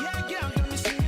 Yeah, girl, got me.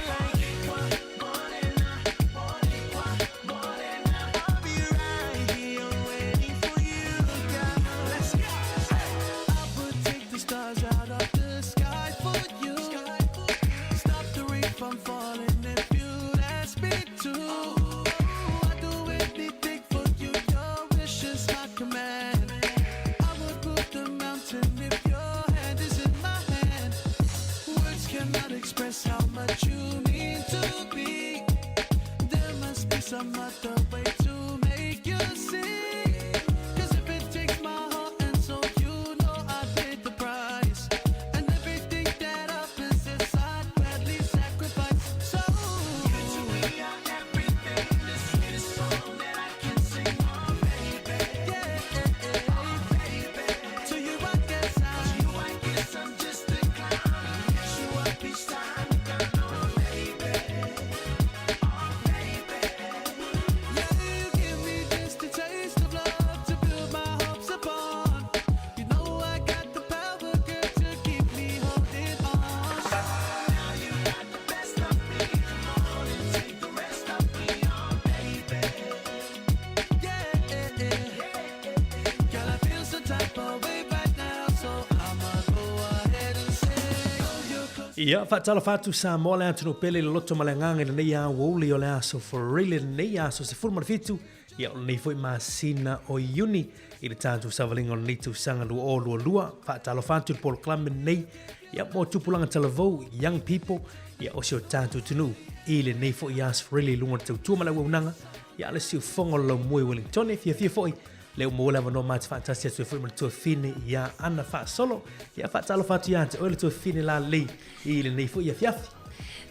Ia, faatalofa atu Samoa le atunuu pele i le loto ma le agaga i lenei aoauli o le aso Foreili lenei aso 17 ia o lenei foi masina o Iuni i le tatou savaliga o lenei tausaga 2022. Faatalofa atu i le polokalame lenei ia mo tupulaga talavou, young people, ia o si o tatou atunuu i lenei foi aso Foreili i luga o le tautua ma le auaunaga ia le siufofoga o le laumua i Wellingtone. Fiafia foi lea ua maua le avanoa ma te faatasi atu ai foi ma le tuafafine ia Ana Faasolo. Ia faatalofa atu ia te oe le tuafafine lalelei i lenei foi afiafi.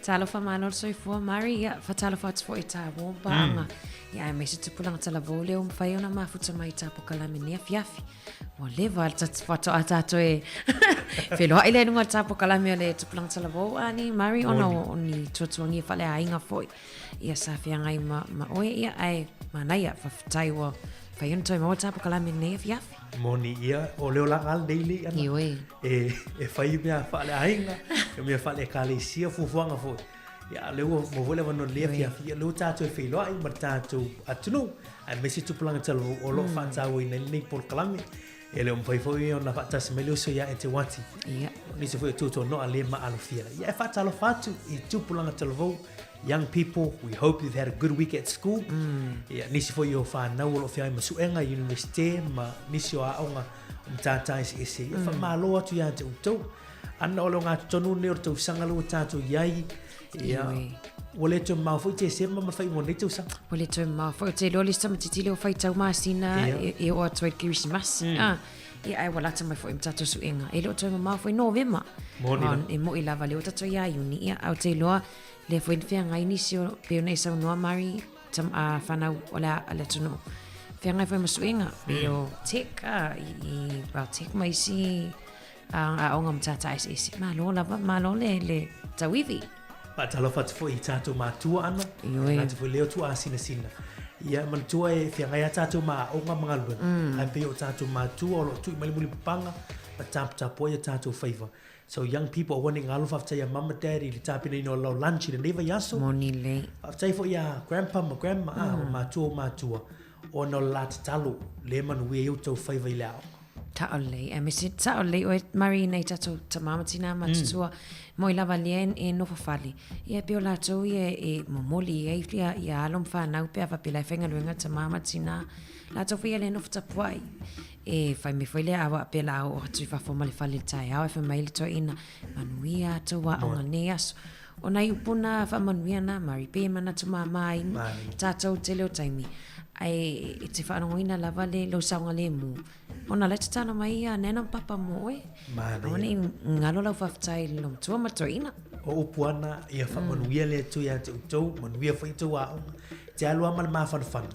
Talofa malo le soifua Mari, ia faatalofa atu foi i tā Warmbaanga. Ia aemaise tupulaga talavou lea ua mafai ona mafuta mai i tā polokalame nei afiafi. Ua leva le faatoa tātou e feloai lea i luga o le tā polokalame o le tupulaga talavou a ni Mari ona o ni tuatuagia faaleaiga foi. Ia sa feagai ma, ma oe, ia ae manaia, faafetai ua mafai ona toe maua tā polokalame nei afiafi. Moni ia, o le olaga a lenei lei ana. Ioe. E, e fai mea faaleaiga, e mea faale-ekalesia, fuafuaga foi. Ia, lea ua maua foi le avanoa lenei afiafi, ia lea ua tatou e feiloai ma le tatou atunuu, aemaise tupulaga talavou o lo o faatauaina ai lenei polokalame. E le o mafai foi ona faatasi mai le uso ia Eteuati. Ia. Nisi foi o tuatuanoa le maalofia. Ia e faatalofa atu i tupulaga talavou, young people, we hope you've had a good week at school. Ia, nisi foi o whanau o lo o feagai ma suega i universite ma nisi o aoga o matata eseese. Ia faamalo atu ia te outou. Ana o le ogatotonu lenei o le tausaga lea ua tatou i ai. Ia, ua le toe mamao foi Tesema ma le faaiuga o lenei tausaga. Ua le toe mamao foi. Ou te iloa le isi tamaitiiti lea ua faitau masina e oo atu ai i le Kerisimasi. Ia, ae ua lata mai foi ma tatou suega. E le o toe mamao foi Novema. Moni lava. E moi lava lea ua tatou ia Iuni. Ia, ae ou te iloa lea foi na feagai nisi o, pei ona e saunoa Mari, tam, a, whanau o le, a le atunuu. Feagai foi ma suega, pei o tech, a, i, i, well, tech ma isi a, aoga matata eseese. Malo lava, malo le, le tauivi. Faatalofa atu foi i tatou matua ana. Ioe. Atu foi lea o tuuasinasina. Ia, manatua e feagai a tatou ma aoga ma galuega. Ae pei o tatou matua o lo o tui mai le mulipapaga ma taputapuai o tatou faiva. So young people, aua ne i galo faafetai ia mama, daddy i le tapenaina o lau lunch i lenei vaiaso. Moni lelei. Faafetai foi ia grandpa ma grandma, mm. a, o matua o matua, ona o le la tatalo, le manuia ai outou faiva i le aoga. Sao lelei, aemaise sao lelei oe Mari nei tatou tama ma tina ma tutua, moi lava lea e nofo fale. Ia pei o latou ia e momoli ai ia, ia alo ma fanau pe a faapea la e faigaluega tama ma tina. Latou foi ia le nofo tapuai. E fai mai foi lea a faapea la oo atu i fafo ma le fale i le taeao e fai mai le toeaina, manuia tou aoga nei aso. O nai upu na faamanuia na Mari, pei e manatu māmā ai tatou tele o taimi, ae e te faalogoina lava le lou saogalemu, ona la e tatalo mai ia Nana ma Papa mo oe. Aua ne i galo lau faafetai i le matua ma le toeaina. O upu ana, ia faamanuia le Atua ia te outou, manuia foi outou aoga. Te alu lava ma le mafanafana.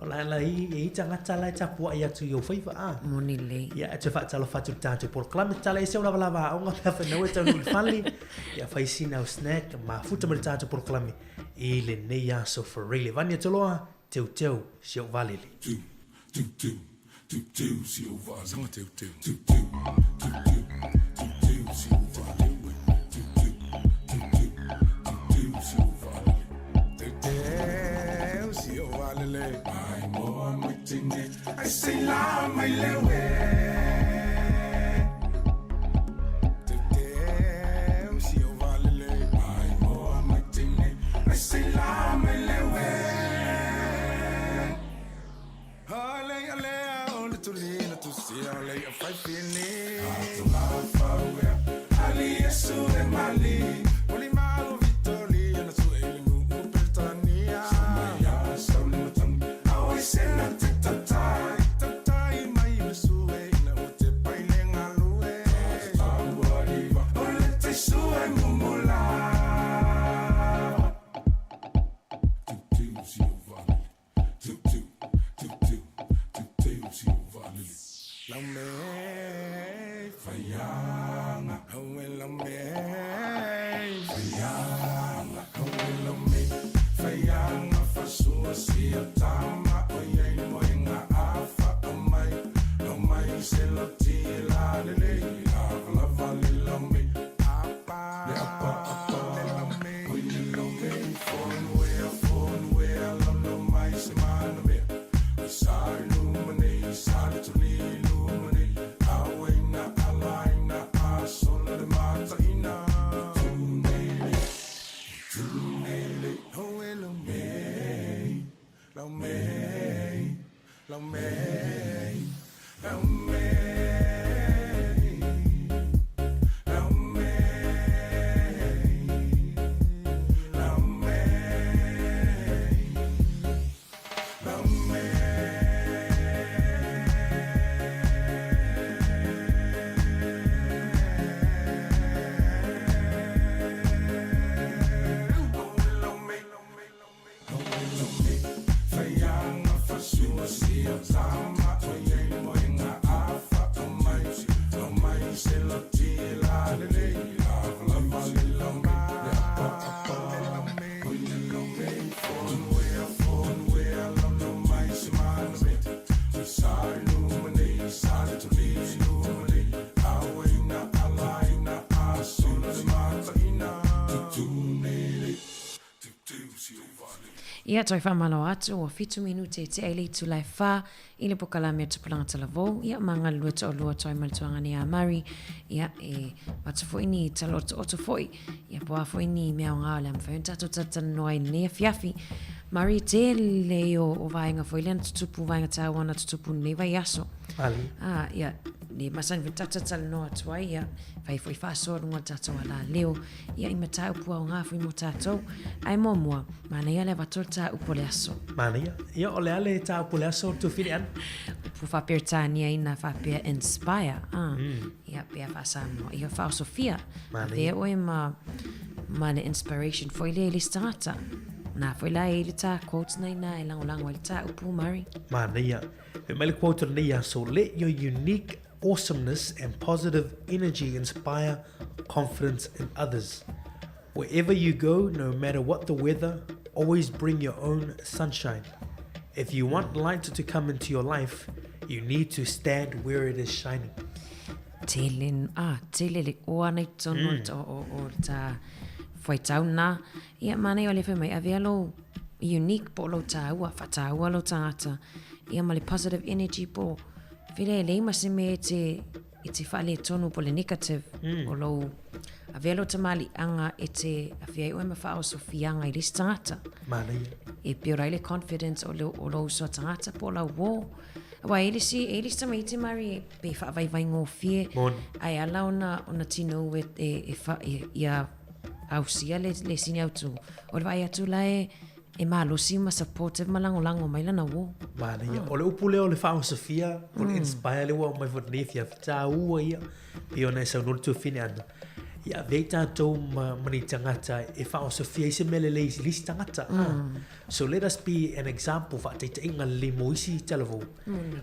O la la i e i tagata la e tapuai atu i ou faiva a. Moni lelei. Ia e toe faatalofa atu i le tatou polokalame tatala ese o lavalava aoga pe afai naue taunuu i le fale. Ia fai sina au snack mafuta ma le tatou polokalame i lenei aso Freile. Vania Toloa, teuteu si ou valele. Tu, tu, tu, tu, tu, si ou valele. Sanga teuteu. Tu, tu, tu, tu, tu, tu, si ou valele. Tu, tu, tu, tu, tu, tu, si ou valele. Teuteu si ou valele. Ai moa mai tine, ai sei la mai lewe. Teuteu si ou valele. Ai moa mai tine, ai sei la mai lewe. Ia, toe faamalo atu, ua fitu minute e tea i le itula e whā i le pokalame o Tupulaga Talavou, ia, ma galulue toalua atu ai ma le tuagane ia Murray, ia, e avatu foi ni tala otooto foi, ia, po o a foi ni mea aoga o le a mafai ona tatou talatalanoa ai i lenei afiafi. Murray, tele ia o vaega foi lea na tutupu, vaega taua na tutupu i lenei vaiaso. Malie. Ā, ia, le masani foi tatou talatalanoa atu ai, ia, fai foi faasoa i luga o le tatou alaleo, Ia, i mataupu aoga foi mo tatou. Ae muamua, manaia le avatu o le tāupu o le aso. Manaia. Ia, o le a le tāupu o le aso, Tuafili Ann? Upu faa-Peretania ina faapea inspire, a. Ia, pea faa-Samoa. Ia, faaosofia. Manaia. Avea oe ma, ma le inspiration foi lea i le isi tagata. Na foi la e i le tā quote na ina e lagolago ai le tāupu, Murray. Manaia. Fai mai le quote o lenei aso, Let your unique awesomeness and positive energy inspire confidence in others. Wherever you go, no matter what the weather, always bring your own sunshine. If you want light to come into your life, you need to stand where it is shining. Tele, ah, tele le oa nei tonu mm. o, o, o ta whaitau nā. Ia, mānei o le whai mai, avea lou unique po lou tāua, whatāua lou tangata. Ia, ma le positive energy po Vele e leai ma se mea e te, e te faaletonu po o le negative mm. o lou avea lou tamaliiaga e te awhia ai oe ma faaosofiaga i le isi tagata. Manaia. E build ai le confidence o, le, o lou uso a tagata po o lau uō. Aua e le isi, e le isi tamaiti Mari pe faavaivaigofie Moni. ae ala ona, ona tinou e, e, e, fa, e, ia ausia le, le sini autū. O le vaai atu la e, E malosi ma supportive ma lagolago mai lana uō. Manaia. O le upu lea o le faaosofia, o le inspire lea ua aumai foi i lenei afiafi, taua ia, pei ona e saunoa le tuafine Ana, ia avea i tatou ma, ma ni tagata e faaosofia ai se mea lelei i le isi tagata. So let us be an example, faataitaiga lelei mo isi talavou.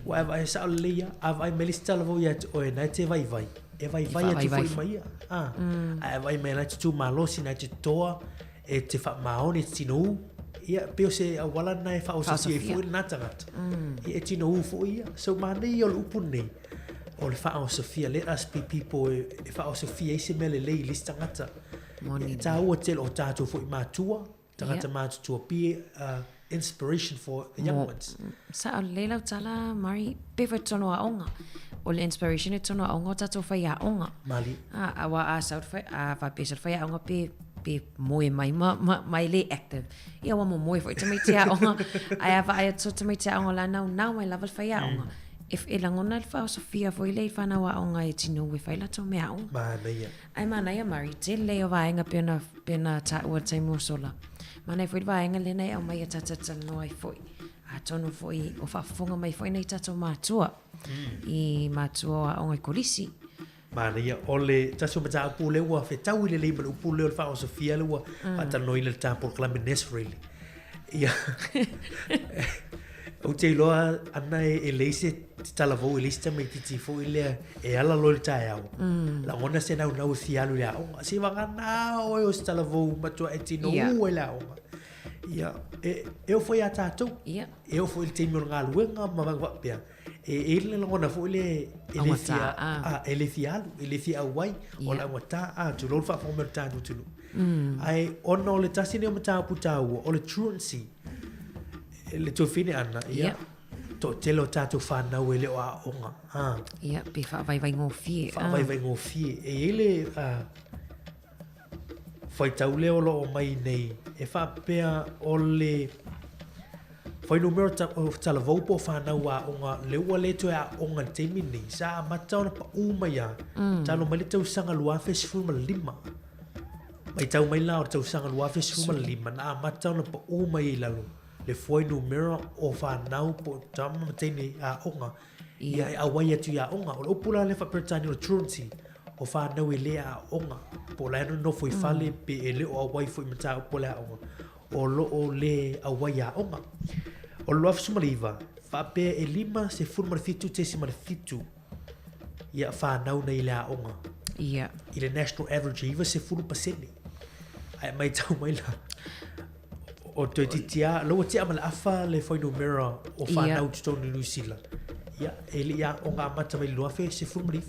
Ua e vaai sao lelei ia, a vaai mai le isi talavou ia te oe, na e te vaivai, e vaivai atu foi ma ia. Ae vaai mai na e te tū malosi, na e te toa, E te whamaoni, e te tino ū. Ia, pei o se auala na e whaosofia ai foi lena tagata. Ia, e tino ū foi ia. So, manaia ia o le upu lenei, o le whaosofia, let us be people e, e whaosofia ai se mea lelei i le isi tagata. Moni. E tāua tele o tātou foi mātua, tagata Ia. mātutua, be a inspiration for the young Mo, ones. sao lelei lau tala, Murray, pe foi totonu o aoga. O le inspiration i totonu o aoga o tātou whaiaoga. Mali. A, aua a sau le whai, a faapea sau le whaiaoga pe, pe moe mai ma, ma, ma e le active. Ia ua momoe foi tamaiti aoga. Ae a vaai atu tamaiti aoga la naunau mai lava le whaiaoga. E, e lagona le whaosofia foi lea i whanau aoga e tino e whai latou mea aoga. Manaia. Ae manaia Murray, tele o vaega pe ona, pe ona tāua le taimi ua sola. Manaia foi le vaega lena e aumai a tātou talanoa ai foi. Atonu foi o faafofoga mai foi nei tātou mātua i mātua o aoga i kolisi. Manaia, o le tasi o mataupu lea ua fetaui lelei ma le upu lea o le faaosofia lea ua faatalanoaina i le ta polokalame Nesfrele. Ia, ou te iloa ana e leai se talavou, e leai se tamaitiiti foi lea e ala loa i le taeao. Lagona se naunau e fia alu i le aoga. Se vagana oe o se talavou matua e tino ū ai le aoga. Ia, e, e oo foi ia tātou. Ia. E oo foi i le taimi o le galuega ma vaega faapea. E, e i ai le lagona foi lea e le fia, a, e le fia alu, e le fia auai, o le augata, a, tulou le faafofoga mai o le tatou atunuu. Ae ona o le tasi lenei o mataupu taua, o le truancy, le tuafine Ana, ia, toatele o tatou fanau e le o aoga, a. Ia, pe faavaivaigofie. Faavaivaigofie. E i ai le, a, Faitau lea o lo o mai nei, e faapea o le fuainumera o talavou po o fanau aoga lea ua le toe aoga i le taimi lenei, sa amata ona paū mai lava, talu mai le tausaga 2015. Matau mai la o le tausaga 2015 na amata ona paū mai ai i lalo le fuainumera o fanau po o tama ma teine aoga Ia e auai atu i aoga. O le upu la lea faa-Peretania o le truancy, o whanau e le aoga, po o la e nonofo i fale pe e le o auai foi i mataupu o le aoga, o lo o le auai aoga. O le 2019, faapea e 57.7 ia whanau nei i le aoga. Ia. I le national average e 90%. Ae maitau mai la, O toeitiiti lava, la ua tea ma le afa le fuainumera o whanau totonu i Niu Sila. Ia, e le i aoga amata mai i le 2019.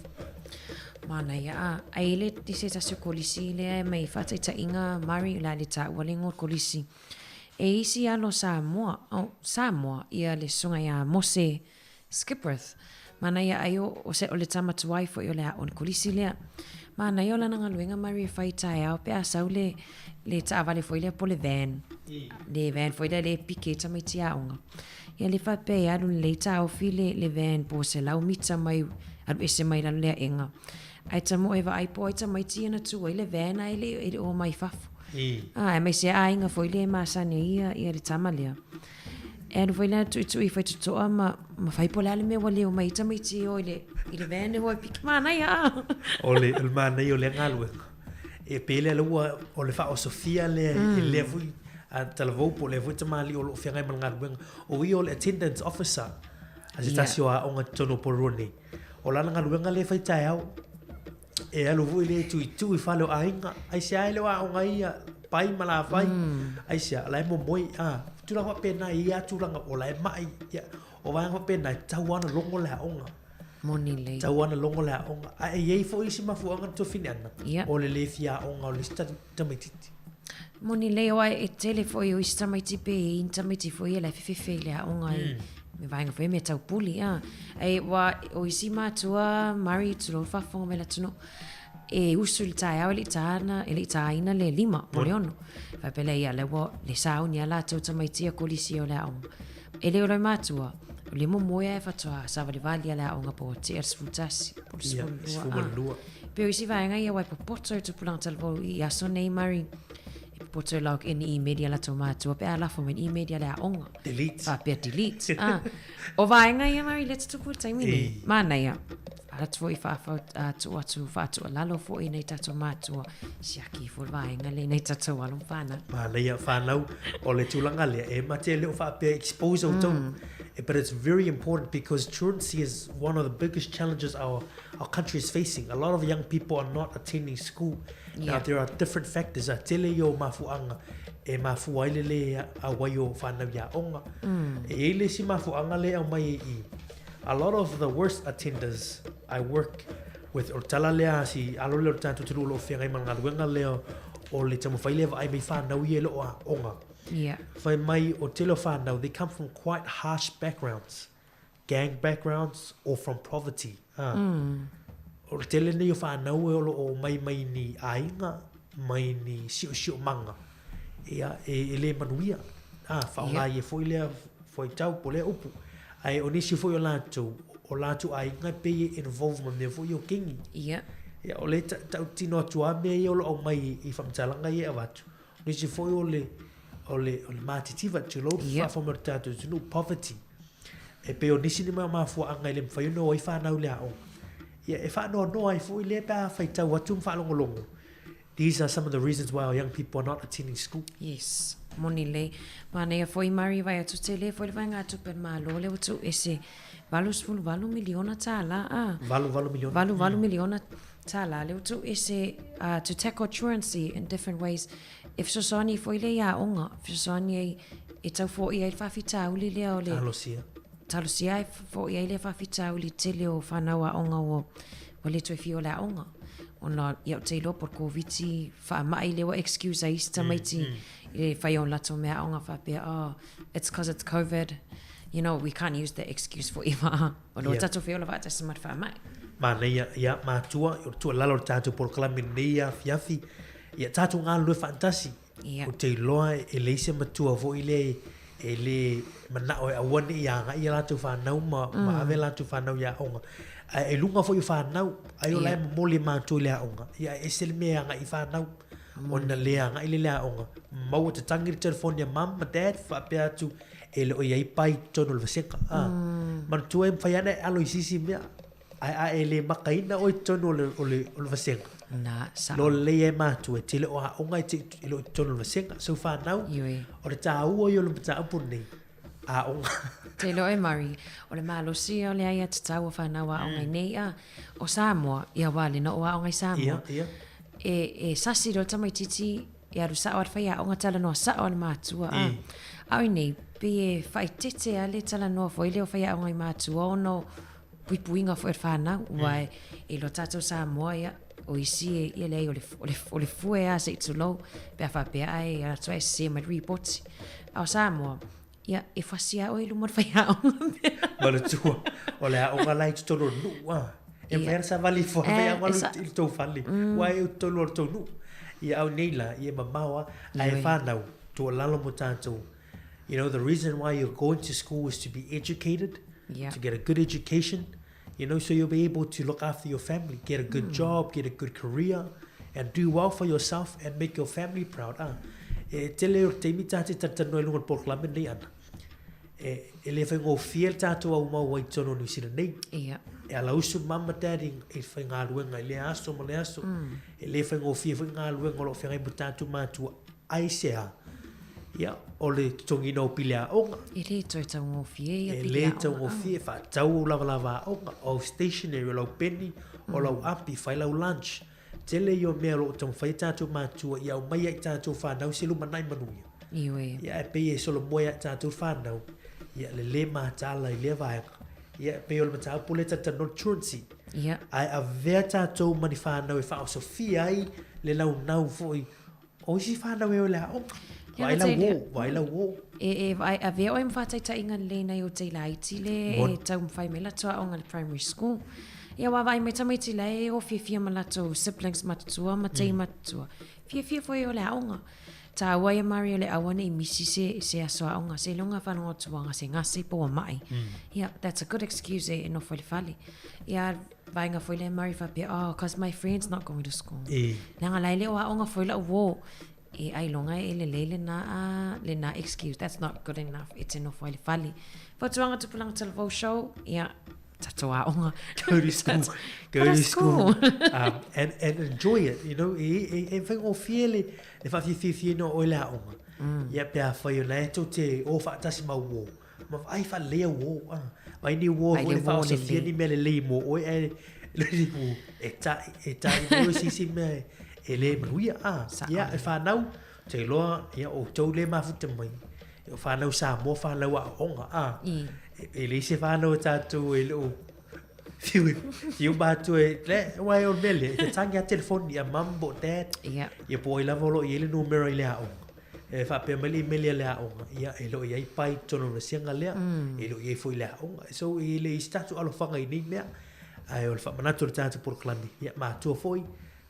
Manaia, a, ai le i se tasi o kolisi lea e mai faataitaiga Murray, o le a le taua le igoa o le kolisi. E isi alo Samoa, oh, Samoa, ia le susuga ia Mose Skipworth. Manaia ai o, o se, o le tama tuai foi o le o le kolisi lea. Manaia o lana galuega Mary e fai taeao pe a sau le, le taavale foi lea po le van. Le van foi lea le pike i tamaiti aoga. Ia le faapea e alu lelei taofi le, le van po o 100 mita mai, alu ese mai lalo le aega. Ae tamoe e vaai po o ai tamaiti ia na tu ai le van ae le, e le o mai fafo. A, aemaise aiga foi lea e masani ai ia, ia le tama lea. E alu foi la tuitui faitotoa ma, ma fai po o le a le mea ua le omai ai tamaiti e o i le, i le van e o e piki. Manaia a! O le, o le manaia o lea galuega, e pei lea ua, o le faaosofia lea mm. e lea foi a talavou po o lea foi tamalii o lo o feagai ma le galuega. O ia o le attendance officer a se tasi o aoga i totonu o Porirua nei. O lana galuega lea e fai taeao, e alu foi lea e tuitui i fale o aiga, aisea e le o aoga ai ia Pai ma Lafai, aisea, o la e momoe, a, tulaga faapena, e i ai lava tulaga o la e mai, ia, o vaega faapena, e tatau lava ona logo le aoga. Moni lelei. E tatau lava ona logo le aoga. Ae i ai foi isi mafuaaga na tofini ana, o le le fia aoga o le isi tamaitiiti. Moni lelei, aua e tele foi o isi tamaiti pe i ai ni tamaiti foi ia la e fefefe i le aoga i me vaega foi ia mea tau puli, a. Ae ua, o isi matua, Mari, tulou le faafofoga mai le atunuu, e usu i le taeao e le i tāna, e le i tāina le 5 po o le 6. Faapea lea, ia, lea ua le sauni lava latou tamaiti ia kolisi o le aoga. E le o le matua, o le momoe lava e faatoa savalivali lava le aoga po o tea le 11, po o le 12. Ah. Pei o isi vaega ia aua e popoto i tupulaga talavou i aso nei, Murray, e popoto i log in i imeli a latou matua pe a lafo mai ni imeli a le aoga. Delete. Faapea delete. Ah. O vaega ia, Murray, lea tutupu i le taimi nei. Manaia. Ala atu foi faafau, uh, tuu atu faatuualalo foi nei tatou matua. Siaki ifo le vaega lea nei tatou alo ma whanau. Manaia whanau, o le tulaga lea, e mate le o faapea expose outou. But it's very important because truancy is one of the biggest challenges our, our country is facing. A lot of young people are not attending school. Now, there are different factors. A tele ia o mafuaaga e mafua ai le lē auai o whanau i aoga. E i ai le isi mafuaaga lea e aumai i i. A lot of the worst attenders I work with, o le tala lea a si alo lea o le tatou atunuu o lo o feagai ma le galuega lea o le taumafai lea e vaai mai whanau ia e le o aoga. Fai mai o tele o whanau, they come from quite harsh backgrounds. Gang backgrounds or from poverty. Ā. O le tele nei o whanau e o lo o omai mai ni aiga, mai ni siosiomaga, ia, e, e le manuia. Ā, whaonga ia foi lea fuaitau po o lea upu. Ae o nisi foi o latou, o latou aiga e pei e involve ma mea foi ia o kengi. Ia, o le tautino atu lava mea ia o lo o aumai i faamatalaga ia e avatu. O nisi foi o le, o le, o le matitiva, tulou, faafofoga mai o le tatou atunuu, poverty. E pei o nisi nei mafuaaga e le mafai ona o ai fanau i le aoga. Ia, e faanoanoa ai foi lea pe a faitau atu ma faalogologo. These are some of the reasons why our young people are not attending school. Yes, moni lelei. Manaia foi Murray vaai atu tele foi le vaegatupe a le Malo lea ua tuu ese $88 miliona tālā a. 88 miliona. 88 miliona tālā lea ua tuu ese to tackle truancy in different ways. E fesoasoani ai foi lea i aoga, fesoasoani ai e tau foia ai le faafitauli lea o le. Talosia. Talosia e foia ai lea faafitauli tele o fanau aoga ua ua le toe fia o le aoga. Ona ia ou te iloa po o le Koviti faamai lea ua excuse ai isi tamaiti i le fai o latou mea aoga faapea, oh, it's cause it's Covid. You know, we can't use that excuse forever. O lo tatou feola faatasi ma le faamai. Manaia, ia, matua, o le tuualalo o le tatou polokalame i lenei afiafi, Ia tatou galulue faatasi. Ou te iloa e leai se matua foi lea e le manao e aua ne i agai a latou fanau ma, mm. ma ave a latou fanau i aoga. Ae e luga foi o fanau, ai o la e momoli e matou i le aoga. Ia e ese le mea e agai i fanau. Ona le agai lea i le aoga. Maua tatagi le telefoni a mum ma dad faapea atu e le o i ai pai i totonu o le vasega. Ah. Manatua e mafai lava ona e alo i se isi mea. Ae a e le makaina oe i totonu o le, o le, o le vasega. Na, sao. Loa lelei ai matua, e tele o aoga e te, e le o i totonu o le vasega. So whanau, Ioe. o le tāua ia o le mataupu lenei, aoga. Te iloa e Murray, o le malosi ia o le aiatatau o whanau aoga i nei a, o Samoa, ia wā le noo aoga i Samoa. Ia, ia. E, e sasi loa le tamaitiiti e alu sao a le faiaoga talanoa sao a le matua a. A o i nei, pei e faaeteete a le talanoa foi lea o faiaoga i matua ona o puipuiga foi o le fanau, aua e iloa tatou Samoa, ia, o isi e, ia leai o le, o le, o le fue lava se i tulou, pe a faapea ae alu atu ae sese mai le ripoti. A o Samoa, ia, e fasi lava oe i luma o le faiaoga. Manatua, o le aoga la i totonu o le nuu a. E mafai ona savali ifo le faiaoga i le tou fale, aua e i totonu o le tou nuu. Ia a o nei la, ia e mamao lava. Ae fanau, tuualalo mo tatou, you know, the reason why you're going to school is to be educated, to get a good education, You know, so you'll be able to look after your family, get a good job, get a good career, and do well for yourself and make your family proud. Ah, e tele o taimi tā te talatalanoa i luga o le polokalame lenei ana. E, e le faigofie le tātou au mau ai tonu o New Zealand nei. Ia. E ala usu mum ma daddy i whaigaluega i lea aso ma lea aso. E le faigofie foi galuega o lo o feagai ma tātou mātua. Aisea? Ia, o le totogiina o pili aoga. E le toe taugofie ia pili aoga. E le taugofie, faatau ou lavalava aoga, o au stationery, o lau peni, o lau api, fai lau lunch. Tele ia o mea o lo o taumafai e tatou matua ia aumai ai i tatou fanau se lumanai manuia. Ioe. Ia, e pei e solomoe ia i tatou fanau, ia le le mataala i lea vaega. Ia, e pei o le mataupu lea talatalanoa le truancy. Ia. Ae avea tatou ma ni fanau e faaosofia ai le naunau foi O isi whanau e o le aoga. Vaai lau o, vaai lau o. E, e vaai, avea oe ma faataitaiga lelei nai o tei laiti le e taumafai mai latou aoga i le primary school. Ia aua vaai mai tamaiti la e o fiafia ma latou siblings matutua ma tei matutua. Fiafia foi e o le aoga. Taua ia Maria le aua ne i misi se, se aso aoga, seiloga faalogo atu ua gasegase po ua mai. Ia, that's a good excuse e, e nofo i le fale. Ia, vaega foi lea Murray faapea, oh, cause my friend's not going to school. E. Leaga la e le o aoga foi lau uō. E ailoga e lelei lena, a, lena excuse. That's not good enough. E te nofo ai le fale. Fautuaga Tupulaga Talavou Show, ia, tatou aoga. Go to school. Go to school. And, and enjoy it, you know. E, e, e whaingofie le, le whawhiwhiwhi no oe le aoga. Ia pe a whai o na e tau te o whaatasi mau uō. Ma vaai faalelei au uō, a. Vaai ni uō foi le faaosofia ni mea lelei mo oe ae e ta'i, e ta'i mai oe se isi mea e le manuia, a. Ia, e fanau, ou te iloa, ia, o outou lea e mafuta mai, o fanau Samoa, fanau aoaoga, a. E leai se fanau a tatou e le o fiu, fiu matua e, le, aua o le mea lea, e tatagi lava telefoni a mum po o dad, ia po o ai lava o lo o i ai le numera i le aoga. E faapea mai le imeli a le aoga, ia, e le o i ai pae i totonu o le vasega lea, e le o i ai foi le aoga. So, e le i se tatou alofaga i nei mea, ae o le faamanatu o le tatou polokalame, ia, matua foi,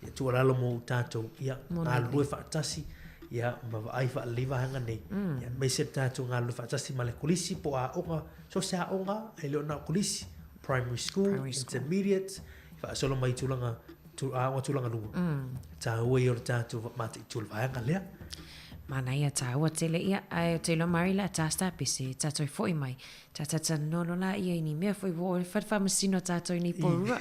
ia, tuualalo mo tatou, ia, galulue faatasi, ia, ma vaai faalelei vaega nei, ia, aemaise le tatou galulue faatasi ma le kolisi po o aoga, so o se aoga, e le o na o kolisi, primary school, primary school. Intermediate, faasolo mai i tulaga Tu, aoga tulaga lua. Tāua ia o le tātou mataitu o le vaega lea. Manaia tāua tele ia, ae o te iloa Murray la tā stapese, tātou fo'i mai. Tā tata nono la ia i ni mea foi ua o le whare whamasino tātou i nei porua.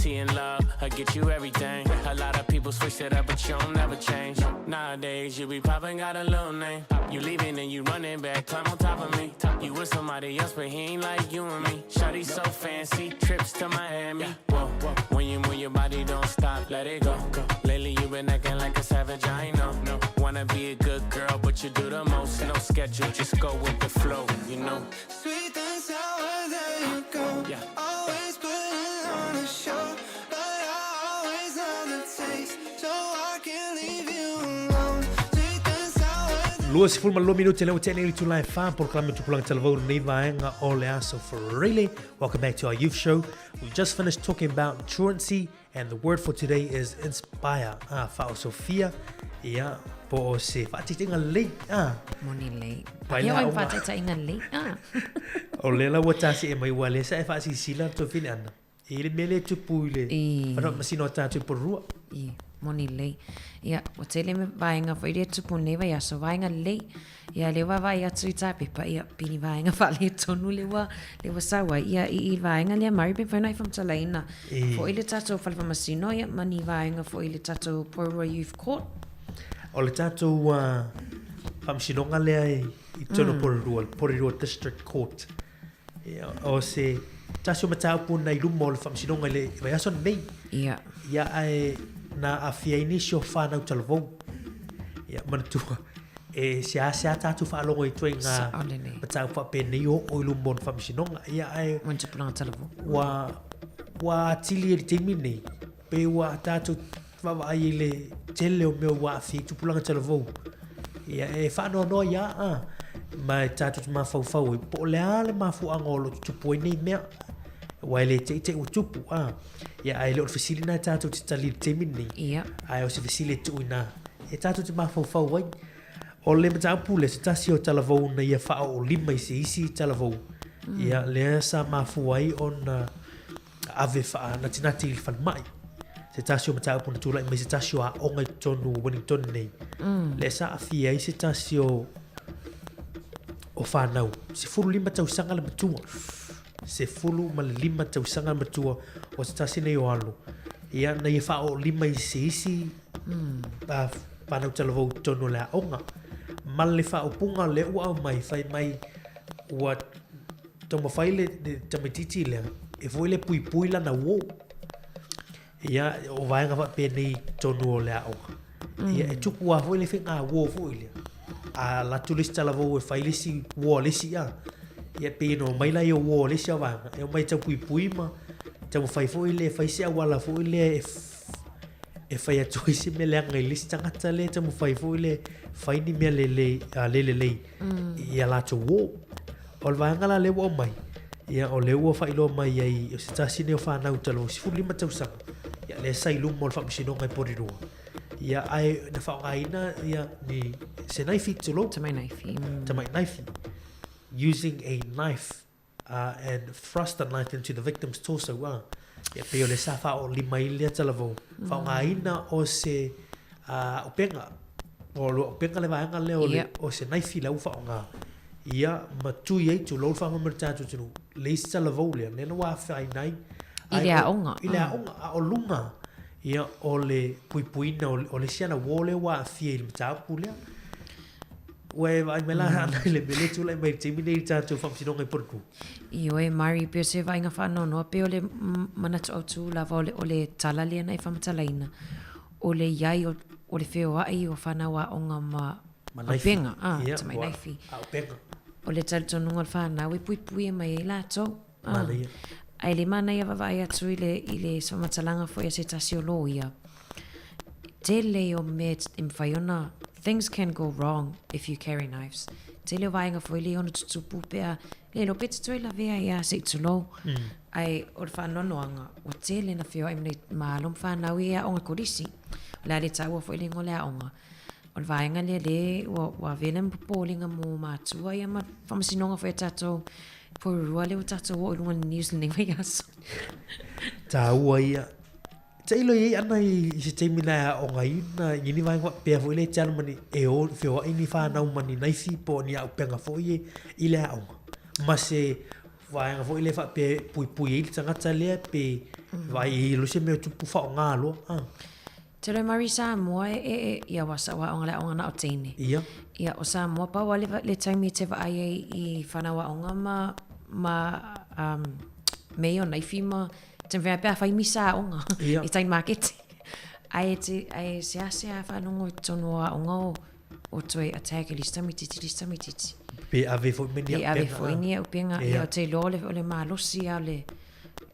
Loyalty and love, I get you everything. A lot of people switch it up, but you don't never change. Nowadays, you be popping, got a little name. You leaving and you running back, climb on top of me. You with somebody else, but he ain't like you and me. Shawty so fancy, trips to Miami. Whoa, when you move your body, don't stop, let it go. Lately, you been acting like a savage, I know. Wanna be a good girl, but you do the most. No schedule, just go with the flow, you know. Sweet and sour, there you go. Yeah. Always putting on a show, but I always love the taste, so I can't leave you alone. Sweet and sour. 22 minute lea ua tea nei le itula e 4 polokalame tupulaga talavou lenei vaega o le aso Freely. Welcome back to our youth show. We've just finished talking about truancy and the word for today is inspire. Ah, faaosofia, ia, po o se faataitaiga lelei. Ah. Moni lelei. Pai Ia la oi aoga. faataitaiga lelei. Ah. O lea la ua tase'e mai ua lea sa e faasilasila le tofili ana. I le mea lea e tupu i le I. faamasino a tatou i Porirua. I, moni lelei. Ia, ua tele me vaega foi lea e tupu nei vaiaso, vaega lelei. Ia, lea ua vaavaai atu i tapepa, ia, pei ni vaega faaletonu lea ua, lea ua sau ai. Ia, i, i vaega lea Murray pe mafai ona e faamatalaina foi le tatou fale faamasino, ia, ma ni vaega foi i le tatou Porirua Youth Court. O le tatou uh, faamasinoga lea i, i totonu o Porirua, le Porirua District Court. Ia, o se tasi o mataupu na i luma o le faamasinoga i le vaiaso lenei. Ia. Ia, ae na aafia ai nisi o whanau talavou. Ia, manatua, e seasea tatou faalogo i ituaiga Sao lelei. mataupu faapenei o oo i luma o le faamasinoga. Ia, ae Mo ni tupulaga talavou. ua, ua atili ai le taimi lenei, pe ua tatou vaavaai i le tele o mea ua aafia ai tupulaga talavou. Ia, e faanoanoa ia a, ma e tatou te mafaufau ai, po o le a le mafuaaga o lo o tutupu ai nei mea. Aua e le te i te i ua tupu, a. Ia, ae le o le fesili lena tatou te tali i le taimi lenei. Ia. Ae o se fesili e tuu inā, e tatou te mafaufau ai. O le mataupu lea, se tasi o talavou na ia faaoolima i se isi talavou. Ia, lea sa mafua ai ona ave faanatinati i le falemai. Se tasi o mataupu na tulai mai se tasi o aoga i totonu o Wellington nei. Lea sa aafia ai se tasi o o whanau. 15 tausaga le matua. 15 tausaga le matua o se tasi nei o alo. Ia, na ia faaoolima i se isi mm. whanau talavou i totonu o le aoga. Ma le faaupuga lea ua aumai, fai mai ua taumafai le, le tamaitiiti lea e foi le puipui lana uō. Ia, o vaega faapenei i totonu o le aoga. Mm. Ia, e tupu lava foi le faiga uō foi lea. A alu atu le isi talavou e fai le isi uō a le isi, a. Ia, pei ona omai laia o uō a le isi vaega, e omai e taupuipui ma taumafai foi lea e fai se auala foi lea e e fai atu ai se mea leaga i le isi tagata lea e taumafai foi lea e fai ni mea lelei, a, le lelei mm. i a latou uō. O le vaega la lea ua aumai, ia, o lea ua faailoa mai ai, o se tasi nei o fanau talu 15 tausaga, ia, lea sa i luma o le faamasinoga i Porirua. Ia, ae na faaaogaina ia, ni, se naifi, tulou. Tamai naifi. Mm. Tamai naifi. Using a knife uh, and thrust the knife into the victim's torso. Uh. Ia, pei o le sa faaoolima ai lea talavou. Mm. Faaaogaina o se uh, upenga. O le upenga le vaega lea o, le, o se naifi la ua faaaoga. Ia, ma tui ai, tulou le faamoemoe i le tatou atunuu, le isi talavou lea, lea na ua afaina ai. I le aoga. I le aoga, a o luga, ia, o le puipuina o, o le isi ana uō lea ua aafia i le mataupu lea. Ua e vaai mai la ana i le mea lea e tulai mai i le taimi nei i le tatou faamasinoga i Porirua. Ioe, Mari, pei o se vaaiga faanoanoa, pei o le manatu autū lava o le, o le tala lea na e faamatalaina, o le i ai o, o le feoai o fanau aoga ma Ma naifi. auupega, ah, Ia, tamai ua naifi. auupega. O le talitonuga o le fanau e puipuia mai ai latou. Ah. Manaia. Ae le manaia vaavaai atu i le, i le faamatalaga foi a se tasi o loia, tele o mea e mafai ona, things can go wrong if you carry knives. Tele o vaega foi lea e ono tutupu pe a, le iloa pe te toe lavea ai a se i tulou. Ae o le faanoanoaga, ua tele na feoai ma nei ma alo ma fanau i aoga kolisi. O le a le taua foi le igoa o le aoga. O le vaega lea le ua, ua avea lea ma popolega mo matua ia ma faamasinoga foi a tatou Porirua lea ua tatou oo i luga o le news lenei vaiaso. Taua ia. Tailo i ai ana i se taimi na e aogaina i ni vaega faapea foi lea e te alu ma ni e o feoai ni whanau ma ni naifi po o ni auupega foi e i le aoga. Ma se vaega foi lea faapea e puipui ai le tagata lea pe vaai i ai se mea e tupu faaaoga loa a. Te reo Maori Samoa e, e, e, ia wa sa aoga le aoga na o teine. Ia. Ia, o Samoa pau a le, le taimi e te vaai ai i whanau aoga ma, ma um, me o naifi ma te mea pea whai misa aoga Ia. i tain makete. Ai e te, ai e sea sea whanongo i tonu o aoga o, o toe attack e lista mititi, lista mititi. Pe ave foi me ni Pe ave foi ni au penga. Ia. Ia, o te iloa o le, o le malosi a o le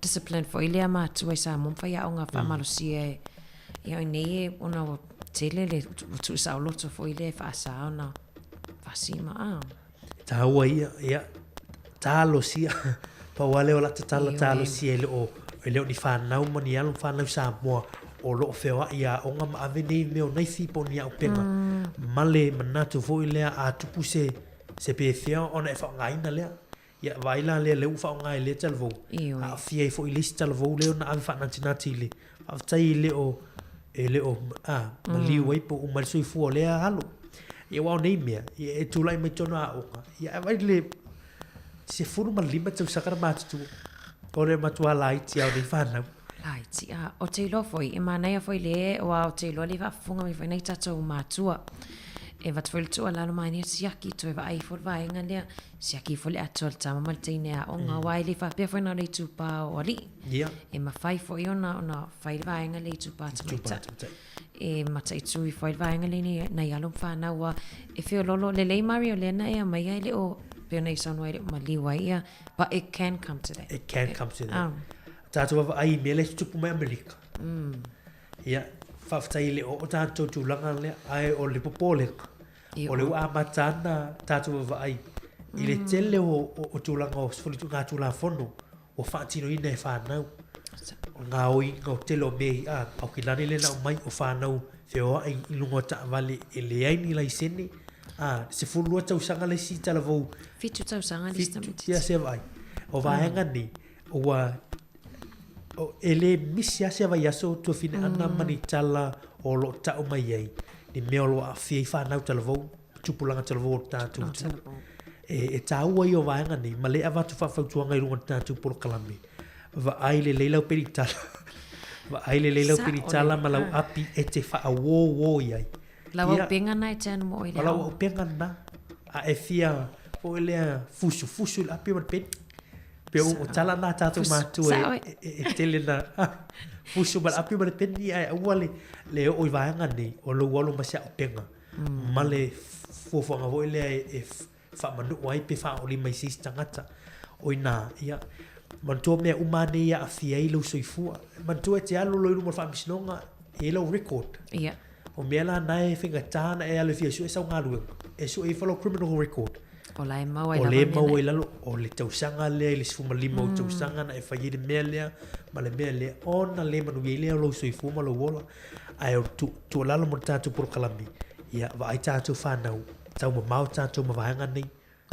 discipline foi lea matua i Samoa ma fai aoga faamalosia e ia o nei e ona ua tele le ua tuusaoloto foi lea e faasa ona faasima a. Taua ia, ia, talosia. Pau lava lea o la tatala Ioe. talosia e le o, e le o ni fanau ma ni alo ma fanau Samoa o lo o feoai i aoga ma ave nei mea o naifi po o ni auupega ma le manatu foi lea a tupu se, se pefea ona e faaaogaina lea. Ia, vaai la lea, lea ua faaaoga e lea talavou, Ioe. aafia ai foi i le isi talavou lea ona ave faanatinati i le faafetai e le o, e le o, a, maliu ai po o uma ai le soifua o lea alo. Ia aua o nei mea, ia e tulai mai totonu o aoga, ia ae vaai le 15 tausaga na matutua, o le matua laiti lava o nei fanau. Laiti, a, o te iloa foi, e manaia foi le, aua o te iloa le faafofoga mai foi nai tatou matua. E avatu foi le tuualalo manaia siaki toe vaai ifo le vaega lea, siaki ifo le atoa o le tama ma le teine aoga, aua e le faapea foi na o le itupa o alii. Ia. E mafai foi ona, ona fai le vaega lea itupa tamaitai. Itupa tamaitai. E mataitu ifo ai le vaega lea nei, nai alo ma fanau, aua e feololo, lelei Mario lea na e aumaia e le o, pei ona e saunoa ai e le o maliu ai ia, but it can come to that. It can come to that. Ah. Tātou vaavaai i mea lea e tutupu mai Amerika. Ia, faafetai e le o oo tātou tulaga lea, ae o le popolega, Ia o le ua amata ana tātou vaavaai i le tele o, o, o tulaga o ngā tulafono ua faatinoina e whānau. O ngā oiga o tele o mea i, a, Aukilani lea na aumai o whānau feoai i luga o taavale e leai ni laisene, a, 12 tausaga le isi talavou. 7 tausaga le isi Fitu, tamaitiiti. ia se vaai. O vaega nei, ua, o, e le misi lava se vaiaso tuafine ana ma ni tala o lo o tau mai ai, ni mea o lo o aafia ai whanau talavou, tupulaga talavou o le tatou atunuu. E, e tāua ia o vaega nei, ma le avatu faafautuaga i luga o le tatou polokalame. Vaai lelei lau penitala, vaai lelei lau Sa, penitala o le, ma lau ah. api e te faauōuō i ai. Lau Ia, auupega na e te anu mo oe le o lau aoga. auupega lena, a e fia foi lea fusufusu i le api ma le peni. Pe o, o tala na tātou Fusu, mātua sa oe. e, e, e tele na fusu ma le api ma le peni ae aua le, le oo i vaega nei o lou alo ma se auupega. Ma le fuafuaga foi lea e, e faamanuu ai pe faaolima i se isi tagata. O ina, ia, manatua mea uma nei e aafia ai lou soifua. Manatua e te alu loa i luma o le faamasinoga, e i ai lau record. Ia. O mea la na e faigata ona e alu e fia sue sau galuega. E sue ifo lau criminal record. O la e mau ai O lava lea e mea mau na ai lalo, o le tausaga lea i le 15 o tausaga na e fai ai le mea lea ma le mea lea, ona le manuia ai lea o lou soifua ma lou ola. Ae o le tuualalo mo le tatou polokalame, ia vaai tatou fanau, taumamao tatou ma vaega nei.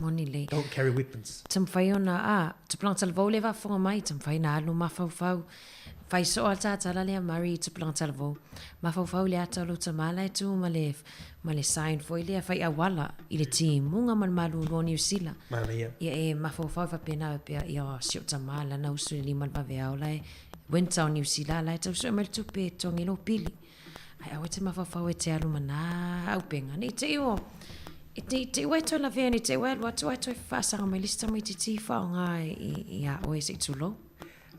Moni lelei. Don't carry weapons. Taumafai ona, a, tupulaga talavou lea e faafofoga mai, taumafai ona alu mafaufau. Fai soo lava le tatala lea Murray i tupulaga talavou. Mafaufau i le ata o lou tama la e tu ma le, ma le sign foi lea fai auala i le timuga ma le malulu o Niu Sila. Manaia. Ia e mafaufau e faapena faapea, ia o si ou tama lana usu i le lima o le vaveao la e winter o Niu Sila la e tau sue mai le tupe e togi ai lou pili. Ae aua e te mafaufau e te alu ma nā auupega nei te i ua e te i te ua e toe lavea nei te ua e alu atu ae toe faasaga mai le isi tamaitiiti faaaoga i a oe se i tulou.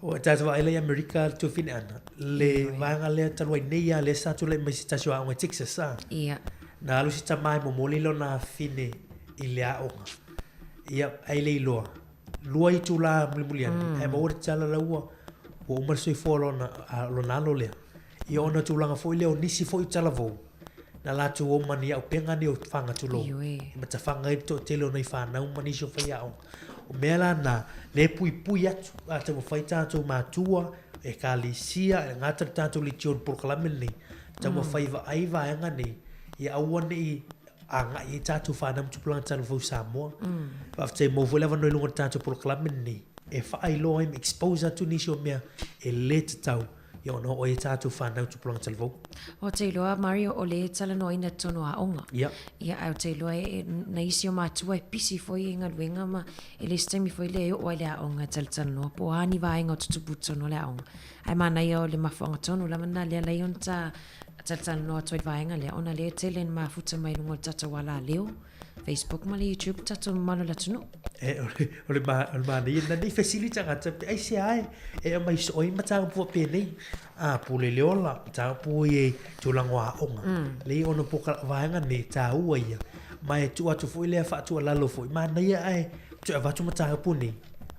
Ua tatou vaai la i Amerika le tuafine ana, le vaega lea talu ai nei lava lea sa tulai mai se tasi o aoga i Texas a. Ia. Na alu si tama e momoli lona afine i le aoga. Ia, ai le iloa. Lua itula mulimuli ane, ae maua le tala la ua, ua uma le soifua o lona, a, lona alo lea. Ia ona tulaga foi lea o nisi foi talavou, na latou o ma ni auupega nei o fagatulou. Ioe. E matafaga ai le toatele o nai fanau ma nisi o faiaoga. O mea la na, lea e puipui atu, a taumafai tatou matua, ekalesia, e le gata le tatou leitio i le polokalame lenei, taumafai vaai vaega nei, ia aua ne i agai ai tatou fanau ma tupulaga talavou i Samoa. Faafetai maua foi le avanoa i luga o le tatou polokalame lenei, e faailoa ai ma expose atu nisi o mea e le tatau. Ia ona oo ai e tatou whanau tupulaga talavou. Ou te iloa Mario o le talanoaina totonu o aoga. Ia. Ia ae ou te iloa e nai isi o matua e pisi foi i galuega ma e le isi taimi foi lea e oo ai i le aoga e talatalanoa po o a ni vaega o tutupu i totonu o le aoga. Ae manaia o le mafuaaga tonu lava lena lea lai ona ta talatalanoa atu ai i le vaega lea ona lea e tele ina mafuta mai i luga o le tatou alaleo. Facebook ma le YouTube tatou mamalu o le atunuu. E, o le, o le, ma, o le manaia lena nei fesili tagata pe aisea e, e aumai soo ai mataupu faapenei. A, pule le ola, mataupu ia i tulaga o aoga. Leai ona po ka vaega nei, taua ia. Ma e tuu atu foi lea faatuualalo foi, manaia ae toe avatu mataupu nei,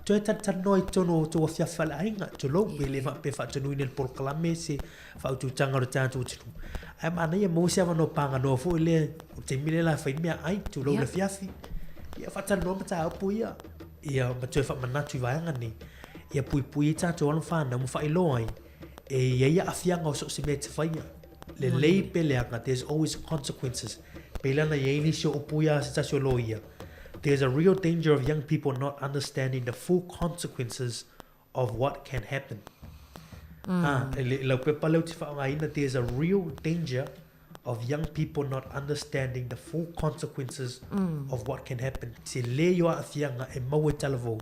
toe talatalanoa i totonu o outou afiafi faaleaiga, tulou, pe le faapea faatonuina i le polokalame se faaututaga o le tatou atunuu. Ae manaia maua se avanoa paganoa foi lea, o le taimi lea la e fai meaai, tulou le afiafi, ia faatalanoa mataupu ia, ia ma toe faamanatu i vaega nei, ia puipui ai tatou alo ma fanau ma faailoa ai, e i ai aafiaga o so o se mea e te faia. Lelei pe leaga, there's always consequences. Pei la ona i ai nisi o upu ia a se tasi o loia, There's a real danger of young people not understanding the full consequences of what can happen. Mm. Ah, e le, lau pepa lea ou te faaaogaina, there's a real danger of young people not understanding the full consequences mm. of what can happen. Tele ia o aafiaga e maua i talavou,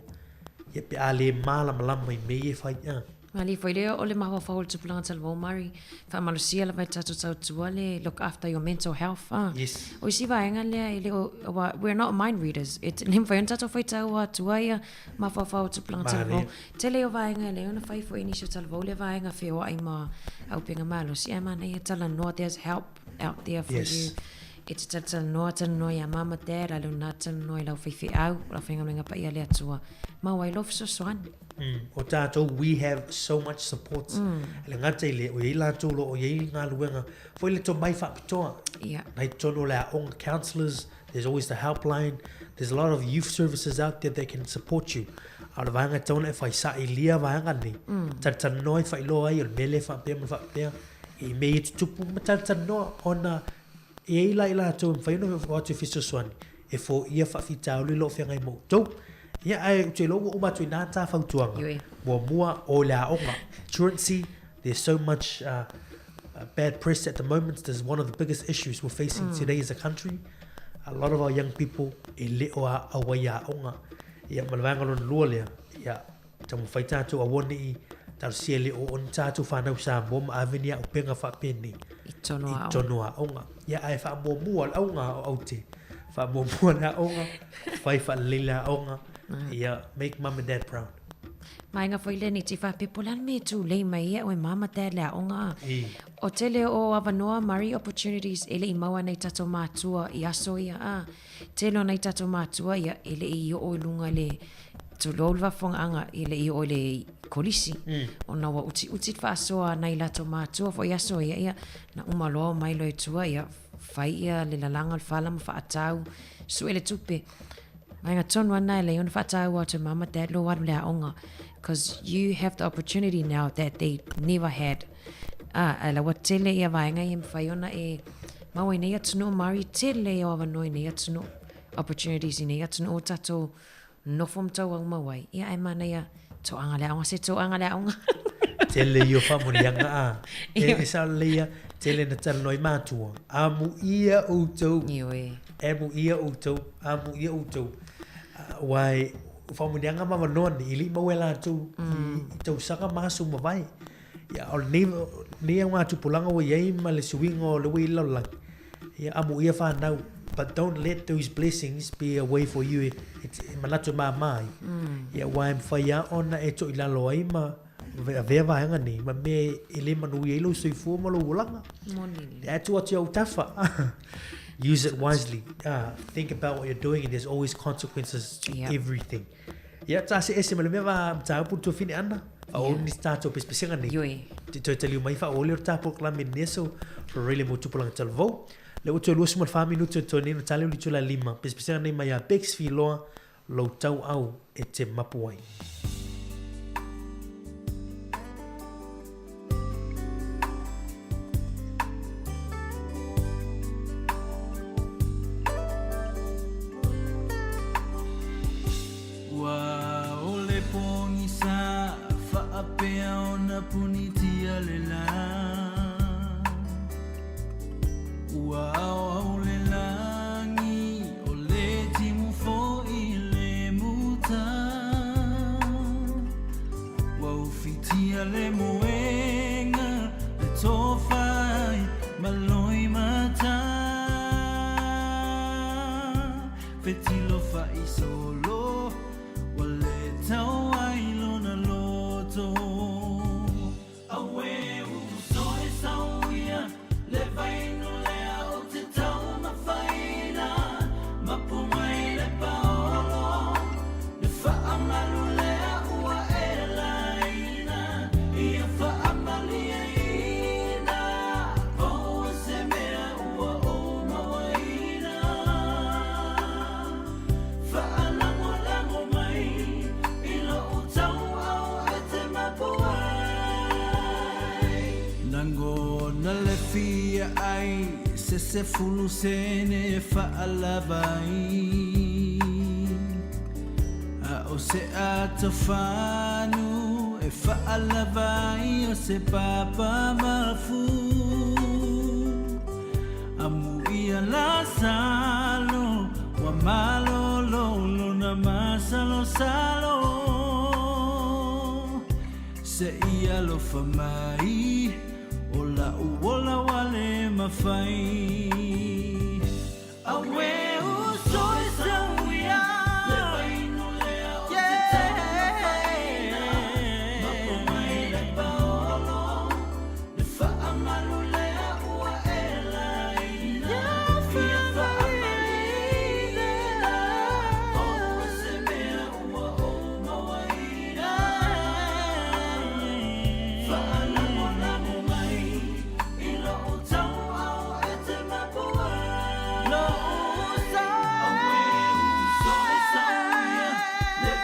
ia pe a le malamalama i mea ia e fai. Ah. Malie foi lea o le mafaufau o le tupulaga talavou Mari, faamalosia lava e tatou tautua le look after your mental health. Ah. Yes. O isi vaega lea e le o, aua we're not mind readers. E le mafai ona tatou faitau atua ia mafaufau o tupulaga talavou. Tele o vaega e leai ona fai foi nisi o talavou lea vaega feoai ma auupega malosi ae manaia talanoa there's help out there for you. E te talatalanoa, talanoa ia mum and dad, a le ona talanoa i lau faifeau, o lau faigaluega paia a le Atua. Maua ai lou fesoasoani. O tatou we have so much support. E le gata i lea, o i ai latou o lo o i ai galuega foi le tomai faapitoa. Nai totonu o le aoga counsellors, There's always the helpline, there's a lot of youth services out there that can support you. A o le vaega e tatau ona e whai sailia vaega nei. Talatalanoa ai whailoa ai o le mea lea e faapea ma le faapea i mea ia tutupu ma talatalanoa ona e i ai la i latou e mafai ona o atu e fesoasoani e foia faafitauli o lo o feagai ma outou. Ia ae ou te iloa ua uma atu i ina ta fautuaga. Ioe. Muamua o le aoga. Truancy, there's so much uh, bad press at the moment. This is one of the biggest issues we're facing mm. today as a country. A lot of our young people e le o a auai aoga. Ia ma le vaega lona lua lea, ia taumafai tatou aua ne i talosia le o oni tatou whanau Samoa ma ave ni aupenga faapenei I tonu i aoga. tonu aoga. Ia ae faamuamua le auga o aute. Faamuamua le aoga, whai whaalelei le aoga. Ia make mum and dad proud. Vaega foi lea nei te faapea po o le a le mea e tulei mai ai au e mama dad le aoga a. I. O tele o avanoa Murray opportunities e le i maua nai tatou matua i aso ia a. Tele o nai tatou matua ia e le i oo i luga i le tulou le faafofogaaga e le i oo i le kolisi. Ona ua utiuti le faasoa a nai latou matua foi i aso ia ia na uma loa omai loa i tua ia fai ia le lalaga o le fala ma faatau sue le tupe. Vaega tonu ana e lei ona faataua atu e mama dad lou alu le aoga cause you have the opportunity now that they never had. Ah, ae la ua tele ia vaega ia e mafai ona e maua i nei atunuu Māori, tele ia o avanoa i nei atunuu, opportunities i nei atunuu o tatou nofo ma tauaumau ai. Ia ae manaia toaga le aoga, se toaga le aoga. Tele ia o faamanuiaga a. E sao lelei ia, tele na talanoa i matua. Amuia outou. Ioe. Amuia outou, amuia outou. Aua e, o faamanuiaga ma avanoa nei, e le i maua e latou i tausaga ma aso ua mavae. Ia, o lenei, lenei augatupulaga ua i ai ma le suiga o le ua i le lalolagi, ia amuia fanau, but don't let those blessings be a way for you e, e, e manatu e māmā ai. Ia, aua e mafai lava ona e toilalo ai ma avea vaega nei ma mea e le manuia ai lou soifua ma lou olaga. Moni lelei. Ae tuu atu i ou tafa. Use it wisely. Think about what you're doing and there's always consequences to everything. Ia, ta se ese ma le mea va mataupu le tuafine ana. Whaoli ni tātou pesepesega nei. Ioe. Te toe taliu mai whaoli o tā polokalame nei so rorele mo tupulaga talavou. Le ua toe 24 minuti o toe nei no tale o le itula lima. Pesepesega nei mai a Bex Filoa lou tauau e te mapu ai. Ua ʻole pōgisa faapea ona punitia le. Na le fia ai se sefulu sene e faalava ai, A o se ata fanu e faalava ai o se papa mafu. Amuia Lasalo ua malolo lona masalosalo. Se i alofa mai o la'u ola wale mafai. Auē uso e sauia le vainu lea o te taumafaina. Mapu mai le paolo le faamalu lea ua e laina. Ia faamalieina o se mea ua ou mauaina. Faalagolago mai i lou tauau e te mapu ai. Auē uso e sauia le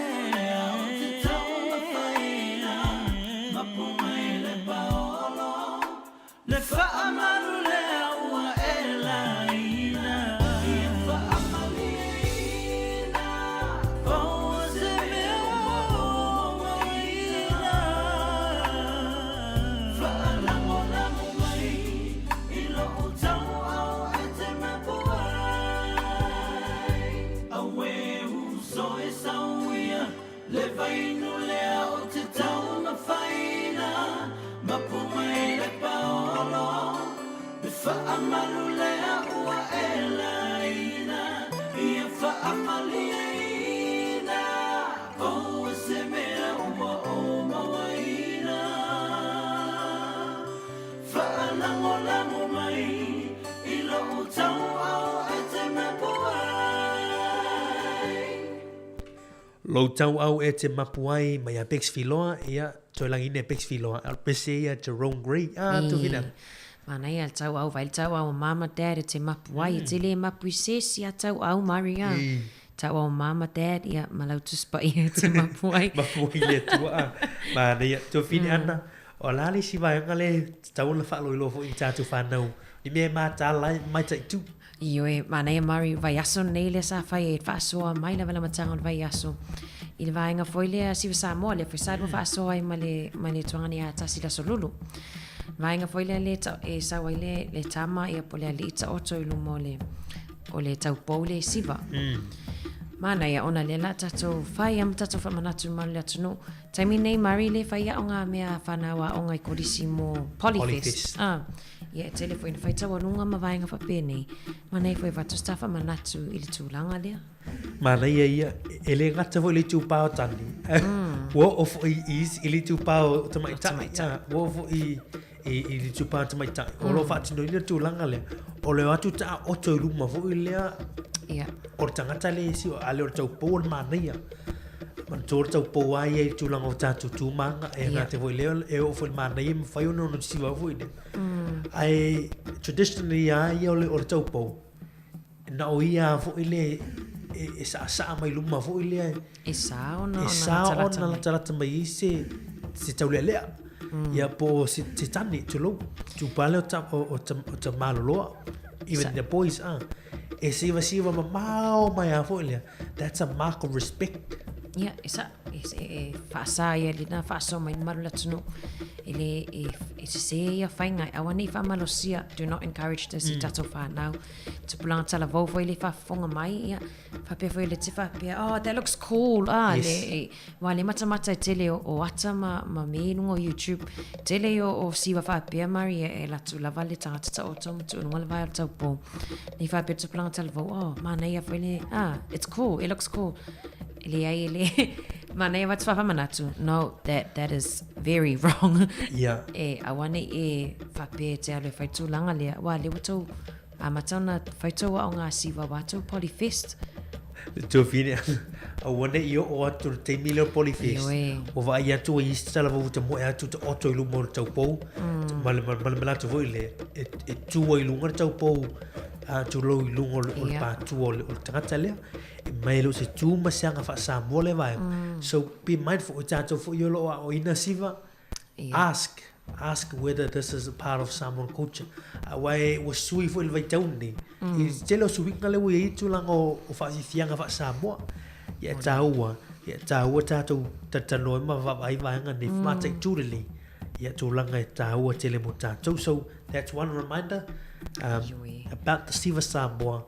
vainu lea o te taumafaina. Mapu mai le paolo le faamalu lea ua e laina. Ia faamalieina o se mea ua ou mauaina. Faalagolago mai i lou tauau e te mapu ai. Auē uso e sauia le vainu lea o te taumafaina. Mapu mai le paolo le faamalu lea ua e laina. Ia faamalieina o se mea ua ou mauaina. Faalagolago mai i lou tauau e te mapu ai. Lou tauau e te mapu ai mai a Bex Filoa, ia, toe lagi ina e Bex Filoa, a o le pese ia Jerome Gray, ah, Tufina. Manaia le tauau, vai le tauau o mama dad e te mapu ai, e te le mapu i se isi a tauau Maria. Tauau o mama dad, ia, ma lau Tusi Paia e te mapu ai. Mapu ai le Atua, ah. Manaia. Tufina Anna, o le a le isi vaega lea e tatau ona faailoiloa foi i tatou fanau, i mea e mataala ai ma mataitu? Ioe, manaia Murray, vaiaso lenei lea sa fai e faasoa mai lava le amataga o le vaiaso i le vaega foi lea Siva Samoa lea foi sa lua faasoa ai ma le ma le Tuagani ia Tasi le Aso Lulu. Vaega foi lea le e sau ai le le tama ia po o le alii taoto i luma o le o le taupou lea i Siva. Manaia ona lea la tatou fai a ma tatou faamanatu i malu le atunuu. Taimi nei Murray le fai aoga mea fanau aoga i Kolisi mo Polyfest. Polyfest. Ah. Ia, e tele foi ina fai taualuga ma vaega faapenei, manaia foi e avatu se faamanatu i le tulaga lea. Manaia ia, e le gata foi i le itupa o tane, ua oo foi i isi, i le itupa o tamaitai, ua oo foi i, i, i le itupa o tamaitai, o lo o faatinoina le tulaga lea, o le o atu taoto i luma foi lea, Ia. o le tagata lea e sio, a le o le taupou o le manaia. Manatua le taupou lava ia i le tulaga o tatou tu ma aga, e gata foi lea, e oo foi i le manaia e mafai ona ono sisiva foi lea. Ae traditionally lava ia o le, o le taupou, na o ia lava foi le e, e saasaa mai luma foi lea. E sa ona e sa ona latalata mai ai se, se taulealea. Ia po o se, se tane, tulou, itupa lea o ta, o, o, ta, o tamaloloa. Even the boys, ah. E sivasiva mamao mai lava foi lea. That's a mark of respect. Ia, e sa, e, e, e faasa ia lena faasoa mai le malu o le atunuu. E le, e, e sese ia faiga, e aua ne i faamalosia. Do not encourage this i tatou whanau. Tupulaga talavou foi le faafofoga mai, ia, faapea foi le te faapea, oh, that looks cool, ah, Yes. le, e, Aua le matamata e tele o, o ata ma, ma me i luga o YouTube. Tele o, o siva faapea Mari e, e latu lava le tagata taoto ma tuu i luga le vae o le taupou. Nei faapea le tupulaga talavou, oh, manaia foi le, ah, it's cool, it looks cool. E leai e le, manaia avatu faamanatu, no, that, that is very wrong. Yeah. E aua nei e faapea e te alu e whai tulaga lea, aua lea ua tou Amata ona whai tou aoga a Siva Wato Polyfest. Tuafine, aua ne i oo atu le taimi lea o Polyfest. Ioe. Ua vaai atu ai isi talavou te moe atu te oto i luma o le taupou. Ma le, ma le manatu foi lea, e, e tu ai i luga le taupou, a tulou i luga o le, o le Ia. pātua o le, o le tagata lea. E mai e le o se tu ma se aga faa-Samoa lea vaega. So be mindful, o tatou foi o lo o aoina Siva, Ia. ask. Ask whether this is a part of Samoan culture. Aua e ua sui foi le vaitau lenei. I le tele o suiga lea ua i ai tulaga o faafiafiaga faa-Samoa. Ia e taua, ia e taua tatou talatalanoa ai ma vaavaai vaega nei, mataitu lelei ia tulaga e taua tele mo tatou. So that's one reminder about the Siva Samoa,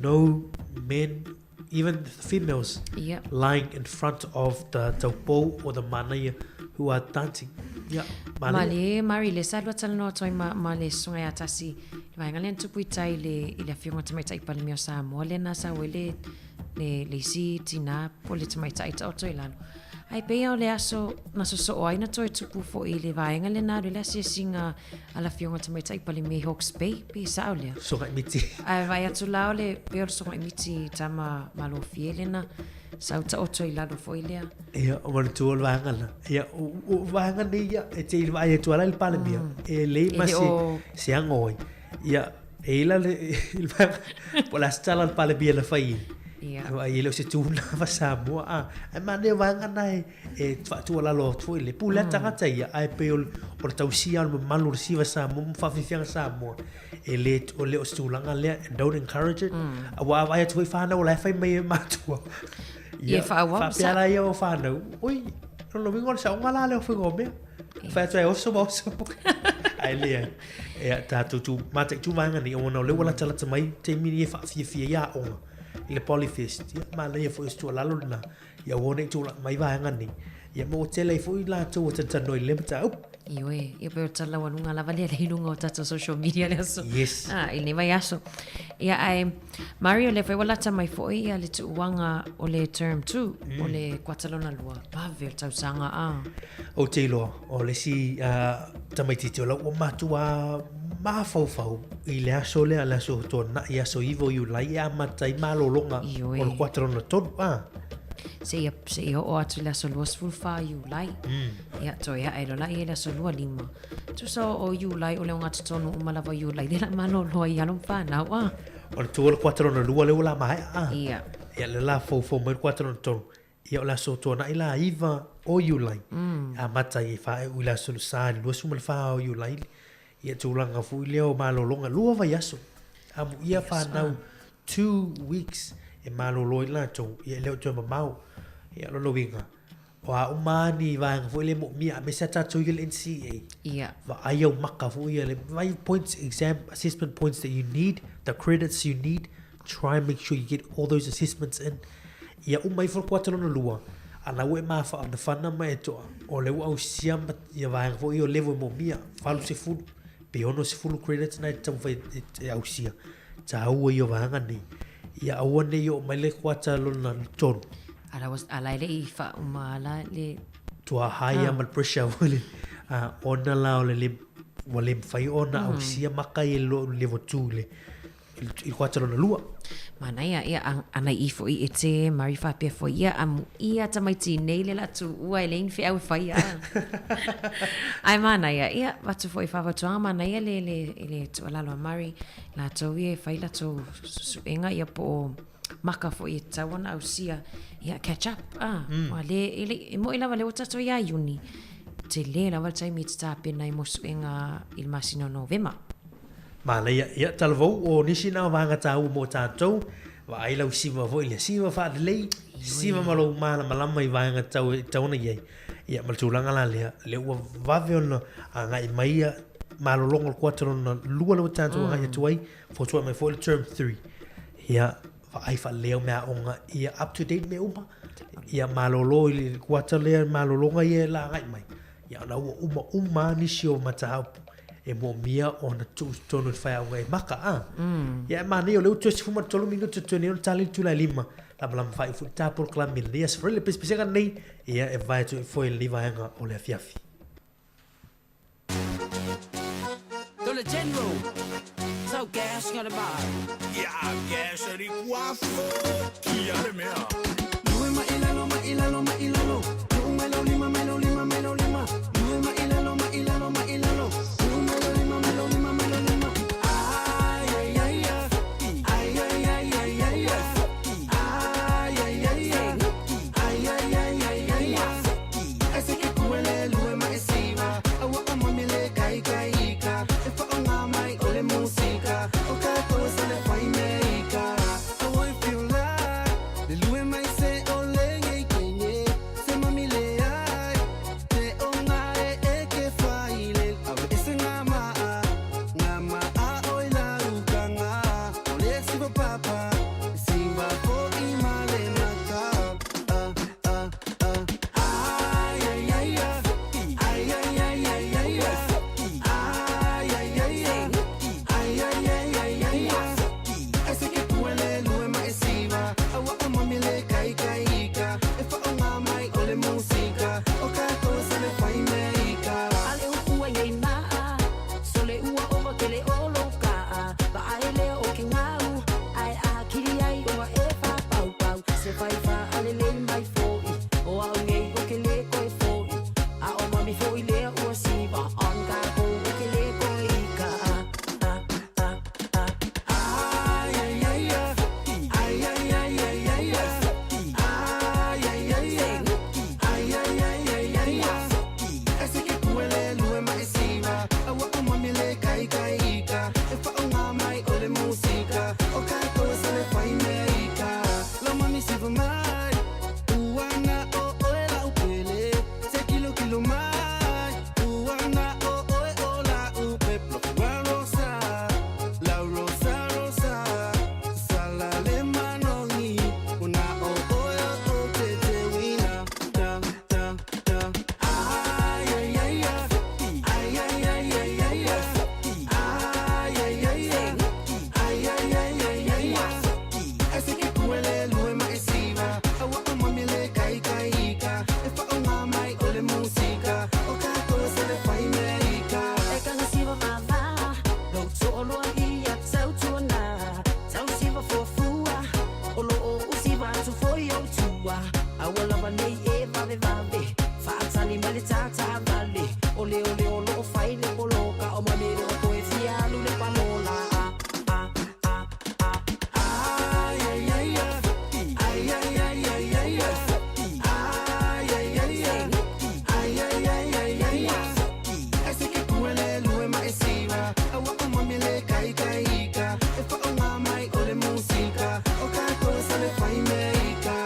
no men even the females yeah. lying in front of the taupou or the manaia who are dancing. Yeah, manaia. Male, Mari, le sa lua talanoa atu ai ma, ma le susuga ia Tasi, le vaega lea na tupu i tai i le, i le afioga tamaitai Palemia o Samoa, lea na sau ai le, le, le isi tinā po o le tamaitai taoto i lalo. Ae pei o le aso na sosoo ai na toe tupu foi i le vaega lea na alu ai le asiasiga a le Afioga Tamaitai Palemia i Hawke's Bay, pe sao lea? Sogai miti. Ae vaai atu la o le pei o le sogai miti tama malofie lea na sau taoto i lalo foi lea. Ia, o manatua o le vaega la. Ia, o vaega nei ia, e te i vaai atu ala i le Palemia, e lei ma se, se ago ai. Ia, e i la le, i le vaega, po o le a se tala a le Palemia na fai ai. Ia. E le o se tū lava Samoa, a, ae manaia o vaega na e, e faatualalo atu foi le pule a tagata ia, ae pei o le, o le tausia o le mamalu o le siva Samoa ma faafiafiaga Samoa, e le, o le o se tulaga lea, and don't encourage it. Aua a vaai atu foi whānau o la e fai mai e mātua. Ia, whaawau, faapea la ia o whānau, oi, lona uiga o le saoga la lea o faiga o mea. Whai atu ai oso ma oso. Ae leai. Ea, tātou tū, mataitu vaega nei, ona o lea ua latalata mai taimi nei e faafiafia ai aoga i le Polyfest. Ia, manaia foi o se tuualalo lena, ia aua ne i tulaga mai vaega nei. Ia, ma ua tele ai foi latou ua talatalanoa i le mataupu. Ioe, ia pei o le tala laualuga lava lea i luga o tatou social media le aso. Yes. Ah, i lenei vaiaso. Ia, ae, Mario, lea foi ua lata mai foi ia le tuuaga o le term 2, o le kuata lona lua, vave o le tausaga, ah. Ou te iloa, o le isi tamaitiiti o lau ua matua mafaufau i le aso lea, le aso Tuanai, aso 9 o Iulai e amata ai malologa Ioe. o le kuata lona tolu. Ah. Seia, seia oo atu i le aso 24 Iulai. Ia, toe ae loa laia i le aso 25. Tusa o Iulai, o le ogatotonu uma lava o Iulai, lea la malolo ai alo ma fanau, ah. O le tu o le kuata lona lua lea ua la maea, ah. Ia. Ia, lea la foufou mai le kuata lona tolu. Ia o le aso Tuanai la 9 o Iulai, amata ai e faaiu i le aso Sa i le 24 o Iulai, ia tulaga foi lea o malologa, lua vaiaso. Amuia fanau 2 weeks e malolo ai latou, ia e le o toe mamao. Ia o lona uiga, o a uma lava ni vaega foi lea e moomia, aemaise lava tatou ia le NCEA. Vaai au maka foi ia, le vaai points, exam assessment points that you need, the credits you need, try and make sure you get all those assessments in. Ia uma ifo le kuata lona lua, a la ua e mafanafana ma e toa, o lea ua ausia ma ia vaega foi ia o level e moomia, 80 pe 60 credits na e taumafai e ausia. Taua ia o vaega nei. Ia aua ne i oo mai le kuata lona tolu. Ala, ala e le i faauma ala le... Tua high ah. ma le pressure foi le, ona la o le le, ua le mafai ona ausia maka ia i le level 2 i le i le kuata lona lua. Manaia, ia, ana i foi e te mari faapea foi ia, amuia tamaiti nei le la tuua e leai ni feau e faia. Ae manaia, ia, avatu foi faafautuaga manaia le, le, le tuualalo a Mari, latou ia e fai latou suesuega ia po o maka foi e tatau ona ausia, ia, catch up, ah, mm. le, e, le, e mo'i lava lea ua tatou ia Iuni, tele lava le taimi e te tapena ai mo suega i le masina o Novema. Manaia, ia, talavou, o nisi na o vaega taua mo tatou, vaai lau siva foi lea, siva faalelei, siva ma lou malamalama i vaega tau e tatau ona i ai. Ia, ma le tulaga la lea, lea ua vave ona agai mai ia malologa o le kuata lona lua lea ua tatou agai atu ai, fotuai mai foi le term 3. Ia, vaai faalelei au meaaoga ia up to date mea uma, ia malolo i le kuata lea, malologa ia e la agai mai. Ia, ona ua uma uma lava nisi o mataupu e moomia ona tuu i totonu i le faiaoga e maka, a. Ia, e manaia o lea ua toe 13 minute totoe nei ona tali le itula e lima, lamalama faaiu foi le ta polokalame i lenei aso. Fai le pesepesega lenei, ia, e vae atu ai foi i lenei vaega o le afiafi. Dole General, sau gas nga le mai. Ia gas ri kua fukia le mea. Lue ma i lalo ma i lalo ma i lalo. Nu'u mai lau lima mai lau lima mai lau lima. Lue ma i lalo ma i lalo ma i lalo. Nu'u mai lau lima mai lau lima mai lau lima. Ai ai ai ai. Ai ai ai ai ai ai. Ai ai ai ai. Ai ai ai ai ai ai. E se ke kuele lue ma e siva. tele o lou kaʻa Vaai lea o ke gau Ae a kili ai ua e whāpaupau Se whai whaalelei mai foʻi O au nei o ke lē koe foʻi A o mami foʻi lea ua siva On kākou o ke lē koe i ka a a a a Ai ai ai ai ai ai ai ai ai ai ai ai ai ai ai ai ai E se ke kuele lue ma e siva Aua o mami le kai kai ika E whaonga mai o le musika O kātou e sale whai mea ika Lau mami siva mai Uana o oe lau pele Se kilo kilo mai Uana o oe o la upe Plofu rosa La rosa rosa Sala le manongi Una o oe o o te te wina Da da da Ai ai ai ai ai ai ai ai ai ai ai ai ai ai ai ai ai Se ke kuele lue ma e siva Aua o mami le kai kai ika E whaonga mai o le musika O kātou e sale whai mea ika E kanga siva vava Lou toʻoloa ia tautuana Tau siva fuafua O loo usiva atu foi o tua Aua lava nei e vavevave Faatali mai le tatavale O le o le o loo fai le poloka O mami le o toe fia alu le palola A a a a Ai ai ai ai ai ai ai ai ai ai ai ai ai ai ai ai ai Se ke kuele lue ma e siva Aua o mami le kai kai ika E whaonga mai o le musika O kātou e sale whai mea ika.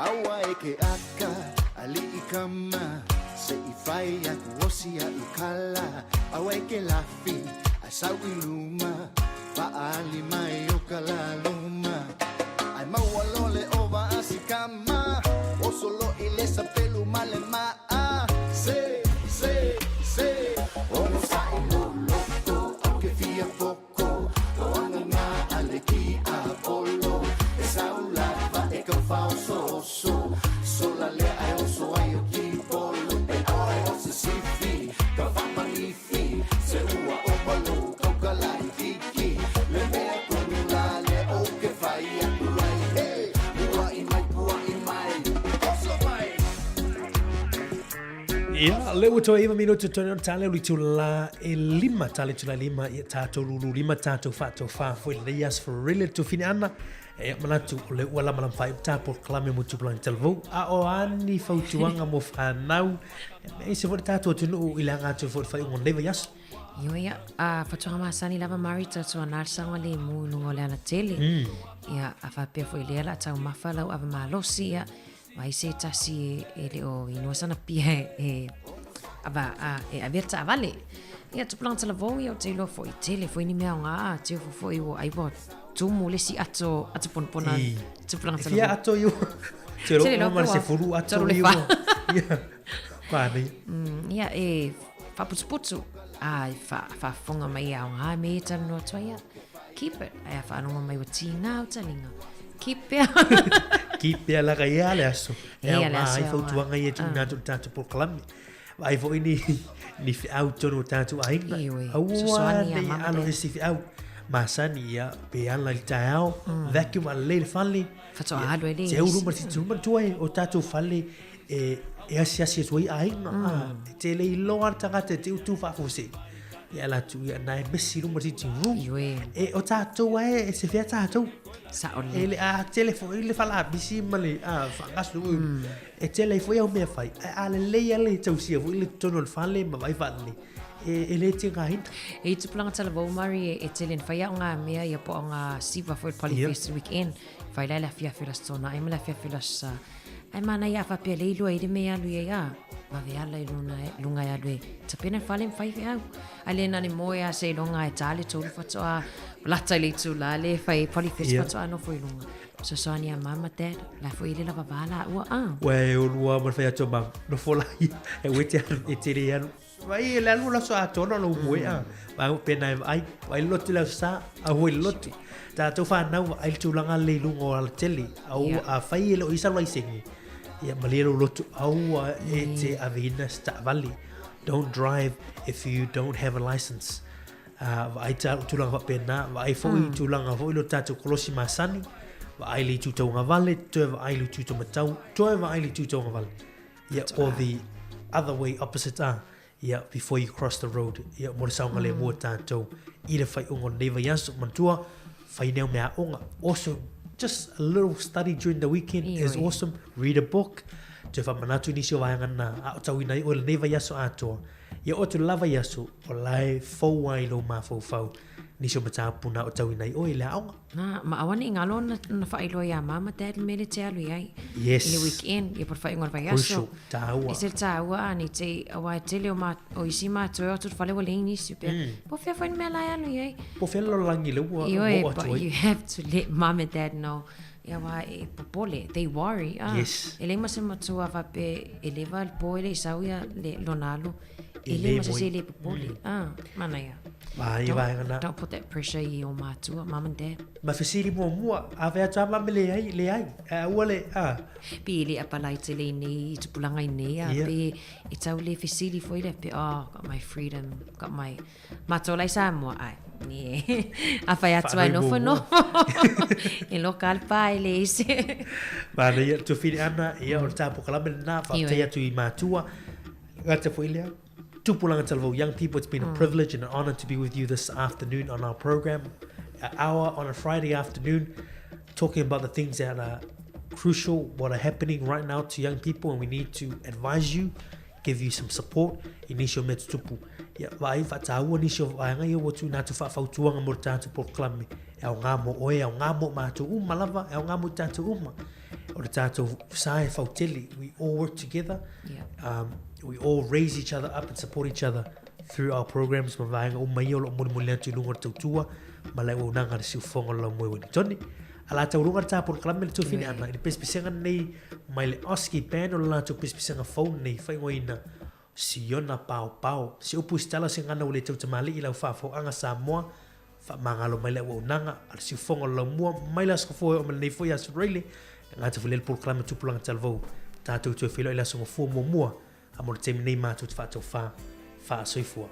Aua e ke aka, aliʻi kama, Se i fai aku osi a i kala, Aua e ke lafi, a sau i luma, Paali mai o ka laluma. Ai maua lole o vaasi kama, O solo i le sapelu ma le maa, Se, se, se, Ono sa'i lo loko, au ke fia poko, Toanga ngā ale ki a polo, E sau lava e ka whaoso Sola le ai oso ai o ki polo, E oe o se sifi, ka whamanifi, Se ua o malo, kauka lai kiki, Le mea tonu la le o ke whai aku ai, Hey, pua i mai, pua i mai, Oso mai! Ia, le ua toe iva minute toe ona tale o le itula e lima, tale itula e lima, ia tatou lulu lima, tatou faatofā foi lenei aso for real tofine ana. E manatu o le ua lama lama whai ta polokalame mo tupulaga talavou. A o ani fautuaga mo whanau. E se foi tatou atunuu i le aga atu foi le faaiuga o lenei vaiaso. Ioe ia, a fautuaga masani lava Mari tatou ana le saogalemu i luga o le alatele. Ia, a faapea foi lea o le a taumafa lau ava malosi, ia, Vaai se tasi e le o inoa sana pia e ava a e avea le taavale. Ia tupulaga talavou ia ou te iloa foi tele foi ni mea aoga a te ofo foi ua ai ua tumu le isi ato ato ponapona I. tupulaga E fia talavou. ato i ua. Te Tele ro loa ma pe se ua fulu ato tolu le i fa. ua. Ia. Pane. Ia e faaputuputu a e fa faafofoga mai e aoga e me e talanoa atu ai ia. Keep it. Ai a faalogo mai ua tiga au taliga. Keep pea. Keep pea laka ia le aso. E Ia le aoga aso ai e aoga. fautuaga ia e tuuina atu i le tatou polokalame. Vaai foi ni, ni feau tonu o tatou aiga. Ioe. Aua Fesoasoani ia nei mama alo le. isi feau. Masani ia, pe ala i le taeao, vacuum alelei le fale. Faatoa alu ai le Te uru isi. ma le titi matua e o tatou fale e, e asiasi atu ai aiga. E te le iloa le tagata e te utu faafose. Ia ala atu ia na e mesi luma sitting room. Ioe. E o tatou ae e se fea tatou. Sao E lelei. le a tele foi le falapisi ma le a faagasu. E tele ai foi au mea fai. Ae a lelei a le tausia foi le totonu o le fale ma vaai faalelei. E, e le tigaina. E i tupulaga talavou Mari e, e tele na fai ao ngā mea ia po o ngā siva foi le Ia. Polyfest weekend. Fai la i le afiafi o le Aso Toonai ma le afiafi o le Aso Sa. Ae manaia a faapea lea iloa ai le mea e alu i ai, a, vave ala i luna, luga e alu e tapena le fale ma fai feau. Ae le na o le moe lava seiloga e ta le tolu faatoa lata i le itula lea e fai ai Polyfest faatoa nofo i luga. Fesoasoani ia Mum ma Dad, la foi e le lava va laua, a. Ua e olua ma le fai atu a Mum, nofo laia, e aua e te alu, e te le alu. Vai e le alu o le aso atoa na o lou moe a. Vai pena e vaai, vaai le lotu i le aso Sa, aua i le lotu. Tatou fanau vaai le tulaga lea i luga o alatele, aua a fai e le o i ai sau laisene, ia malie lou lotu, aua e te aveina se taavale. Don't drive if you don't have a license. Vaai tulaga faapena, vaai foi tulaga foi lea o tatou kolosi masani, vaai le itu tauagavale, toe vaai le itu taumatau, toe vaai le itu tauagavale. Ia, or the other way opposite a, ia, before you cross the road, ia, mo le saogalemu o tatou i le faaiuga o lenei vaiaso. Manatua, fai nei au meaaoga. Also, just a little study during the weekend is awesome. Read a book. Toe faamanatu i nisi o vaega na aotauina ai oe lenei vaiaso atoa. Ia oo atu le la vaiaso, o la e fou lava i lou mafaufau nisi o mataupu na aotauina ai oe i le aoga. Na, ma aua ne i galo ona, ona faailoa iā Mum ma Dad le mea lea e te alu i ai. Yes. I le weekend, ia po o le faaiuga o le vaiaso. Crucial, tāua. E se le tāua a, nei te i, aua e tele o, ma, o isi matua e o atu i le fale ua leai nisi pea. Po o fea foi le mea la e alu i ai. Po o fea le lalolagi lea ua Ioe, oo atu but ai. you have to let Mum and Dad know. Ia aua e popole, they worry. Ah, Yes. E leai ma se matua faapea e leva le po e le i sau ia le lona alu. E E leai le ma se moe. isi e le popole. Ah, manaia. Ai, vaega na. Don't put that pressure i o mātua, mum and dad. Ma fesili muamua, a fai atu a mame leai, leai. A ua le, a. Pe le apalai tele i nei, i tupulaga i nei, a Yeah. pe e tau le fesili foi lea, pe oh, got my freedom, got my... Mātou la i Samoa, ai. Yeah. A fai atu ai Whaanui nofo muamua. nofo. E loka le pā e le ese. Manaia, tuafili ana, ia o le tāpokalame lena, faafetai atu i mātua. Gata foi lea. Tupulaga Talavou Young people, it's been a privilege and an honor to be with you this afternoon on our program. An hour on a Friday afternoon, talking about the things that are crucial, what are happening right now to young people, and we need to advise you, give you some support i nisi o mea tutupu. Ia, vaai, whaatāua nisi o vaega ia ua tuuina atu whaafautuanga mo le tātou polokalame. E aoga mo oe, e aoga mo mātou uma lava, e aoga mo tātou uma. O le tātou sa e whautele, we all work together. Yeah. We all raise each other up and support each other through our programs ma vaega uma ia o lo o molimoli atu i luga o le tautua ma le auaunaga a le siufofoga o le Laumoe Ueligitone. A la tauruga le tā polokalame le tuafine ana i le pesepesega nei mai le Oski Band o le latou pesepesega fou nei faaigoaina Siona Paopao. Se upu i se tala o se gana ua le tautamalii i lau faafouaga Samoa, faamagalo mai le auaunaga a le siufofoga o le Laumua mai le Aso Gafua e oo mai lenei foi Aso Faraile e gata foi lea le polokalame Tupulaga Talavou tatou toe feiloai i le Aso Gafua muamua a mo le taimi nei matou te faatofā faasoifua.